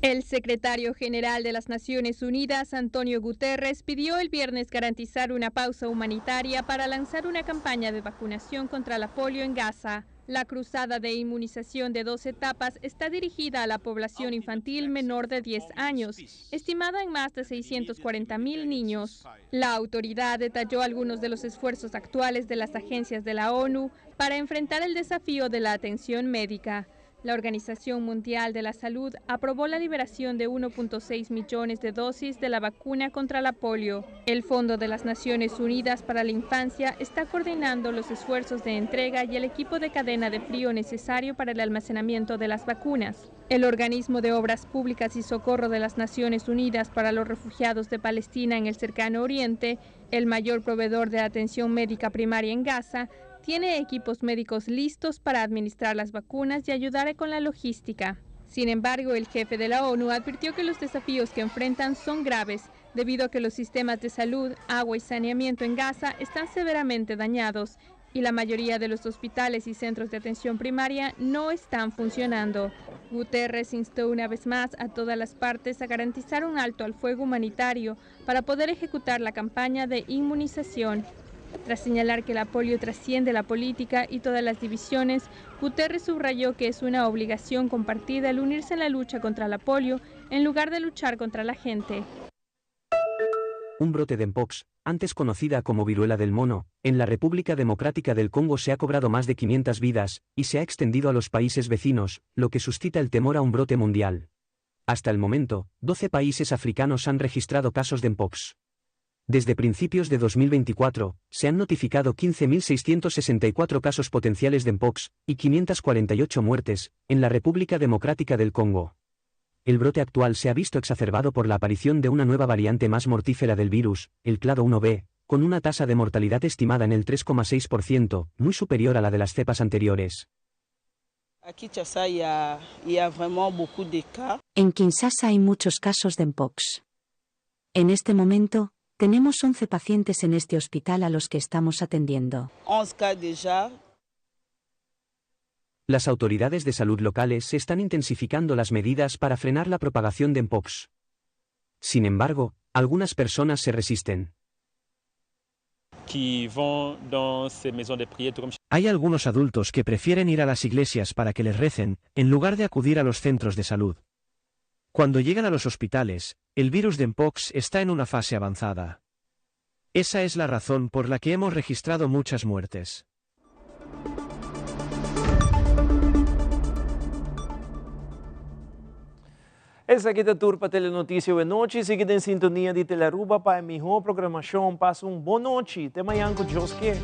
El secretario general de las Naciones Unidas, Antonio Guterres, pidió el viernes garantizar una pausa humanitaria para lanzar una campaña de vacunación contra la polio en Gaza. La cruzada de inmunización de dos etapas está dirigida a la población infantil menor de 10 años, estimada en más de 640 mil niños. La autoridad detalló algunos de los esfuerzos actuales de las agencias de la ONU para enfrentar el desafío de la atención médica. La Organización Mundial de la Salud aprobó la liberación de 1.6 millones de dosis de la vacuna contra la polio. El Fondo de las Naciones Unidas para la Infancia está coordinando los esfuerzos de entrega y el equipo de cadena de frío necesario para el almacenamiento de las vacunas. El Organismo de Obras Públicas y Socorro de las Naciones Unidas para los Refugiados de Palestina en el Cercano Oriente, el mayor proveedor de atención médica primaria en Gaza, tiene equipos médicos listos para administrar las vacunas y ayudar con la logística. Sin embargo, el jefe de la ONU advirtió que los desafíos que enfrentan son graves debido a que los sistemas de salud, agua y saneamiento en Gaza están severamente dañados y la mayoría de los hospitales y centros de atención primaria no están funcionando. Guterres instó una vez más a todas las partes a garantizar un alto al fuego humanitario para poder ejecutar la campaña de inmunización. Tras señalar que la polio trasciende la política y todas las divisiones, Guterres subrayó que es una obligación compartida el unirse en la lucha contra la polio en lugar de luchar contra la gente. Un brote de Mpox, antes conocida como viruela del mono, en la República Democrática del Congo se ha cobrado más de 500 vidas, y se ha extendido a los países vecinos, lo que suscita el temor a un brote mundial. Hasta el momento, 12 países africanos han registrado casos de Mpox. Desde principios de 2024, se han notificado 15.664 casos potenciales de Mpox, y 548 muertes, en la República Democrática del Congo. El brote actual se ha visto exacerbado por la aparición de una nueva variante más mortífera del virus, el clado 1b, con una tasa de mortalidad estimada en el 3,6%, muy superior a la de las cepas anteriores. En Kinshasa hay muchos casos de Mpox. En este momento, tenemos 11 pacientes en este hospital a los que estamos atendiendo. Las autoridades de salud locales están intensificando las medidas para frenar la propagación de Mpox. Sin embargo, algunas personas se resisten. Hay algunos adultos que prefieren ir a las iglesias para que les recen, en lugar de acudir a los centros de salud. Cuando llegan a los hospitales, el virus de Mpox está en una fase avanzada. Esa es la razón por la que hemos registrado muchas muertes. Esaki ta tur pa Telenoticia awe nochi. Sigui den sintonia di Telearuba pa e miho programacion. Pasa un bon nochi. Te mañan cu Dios kier.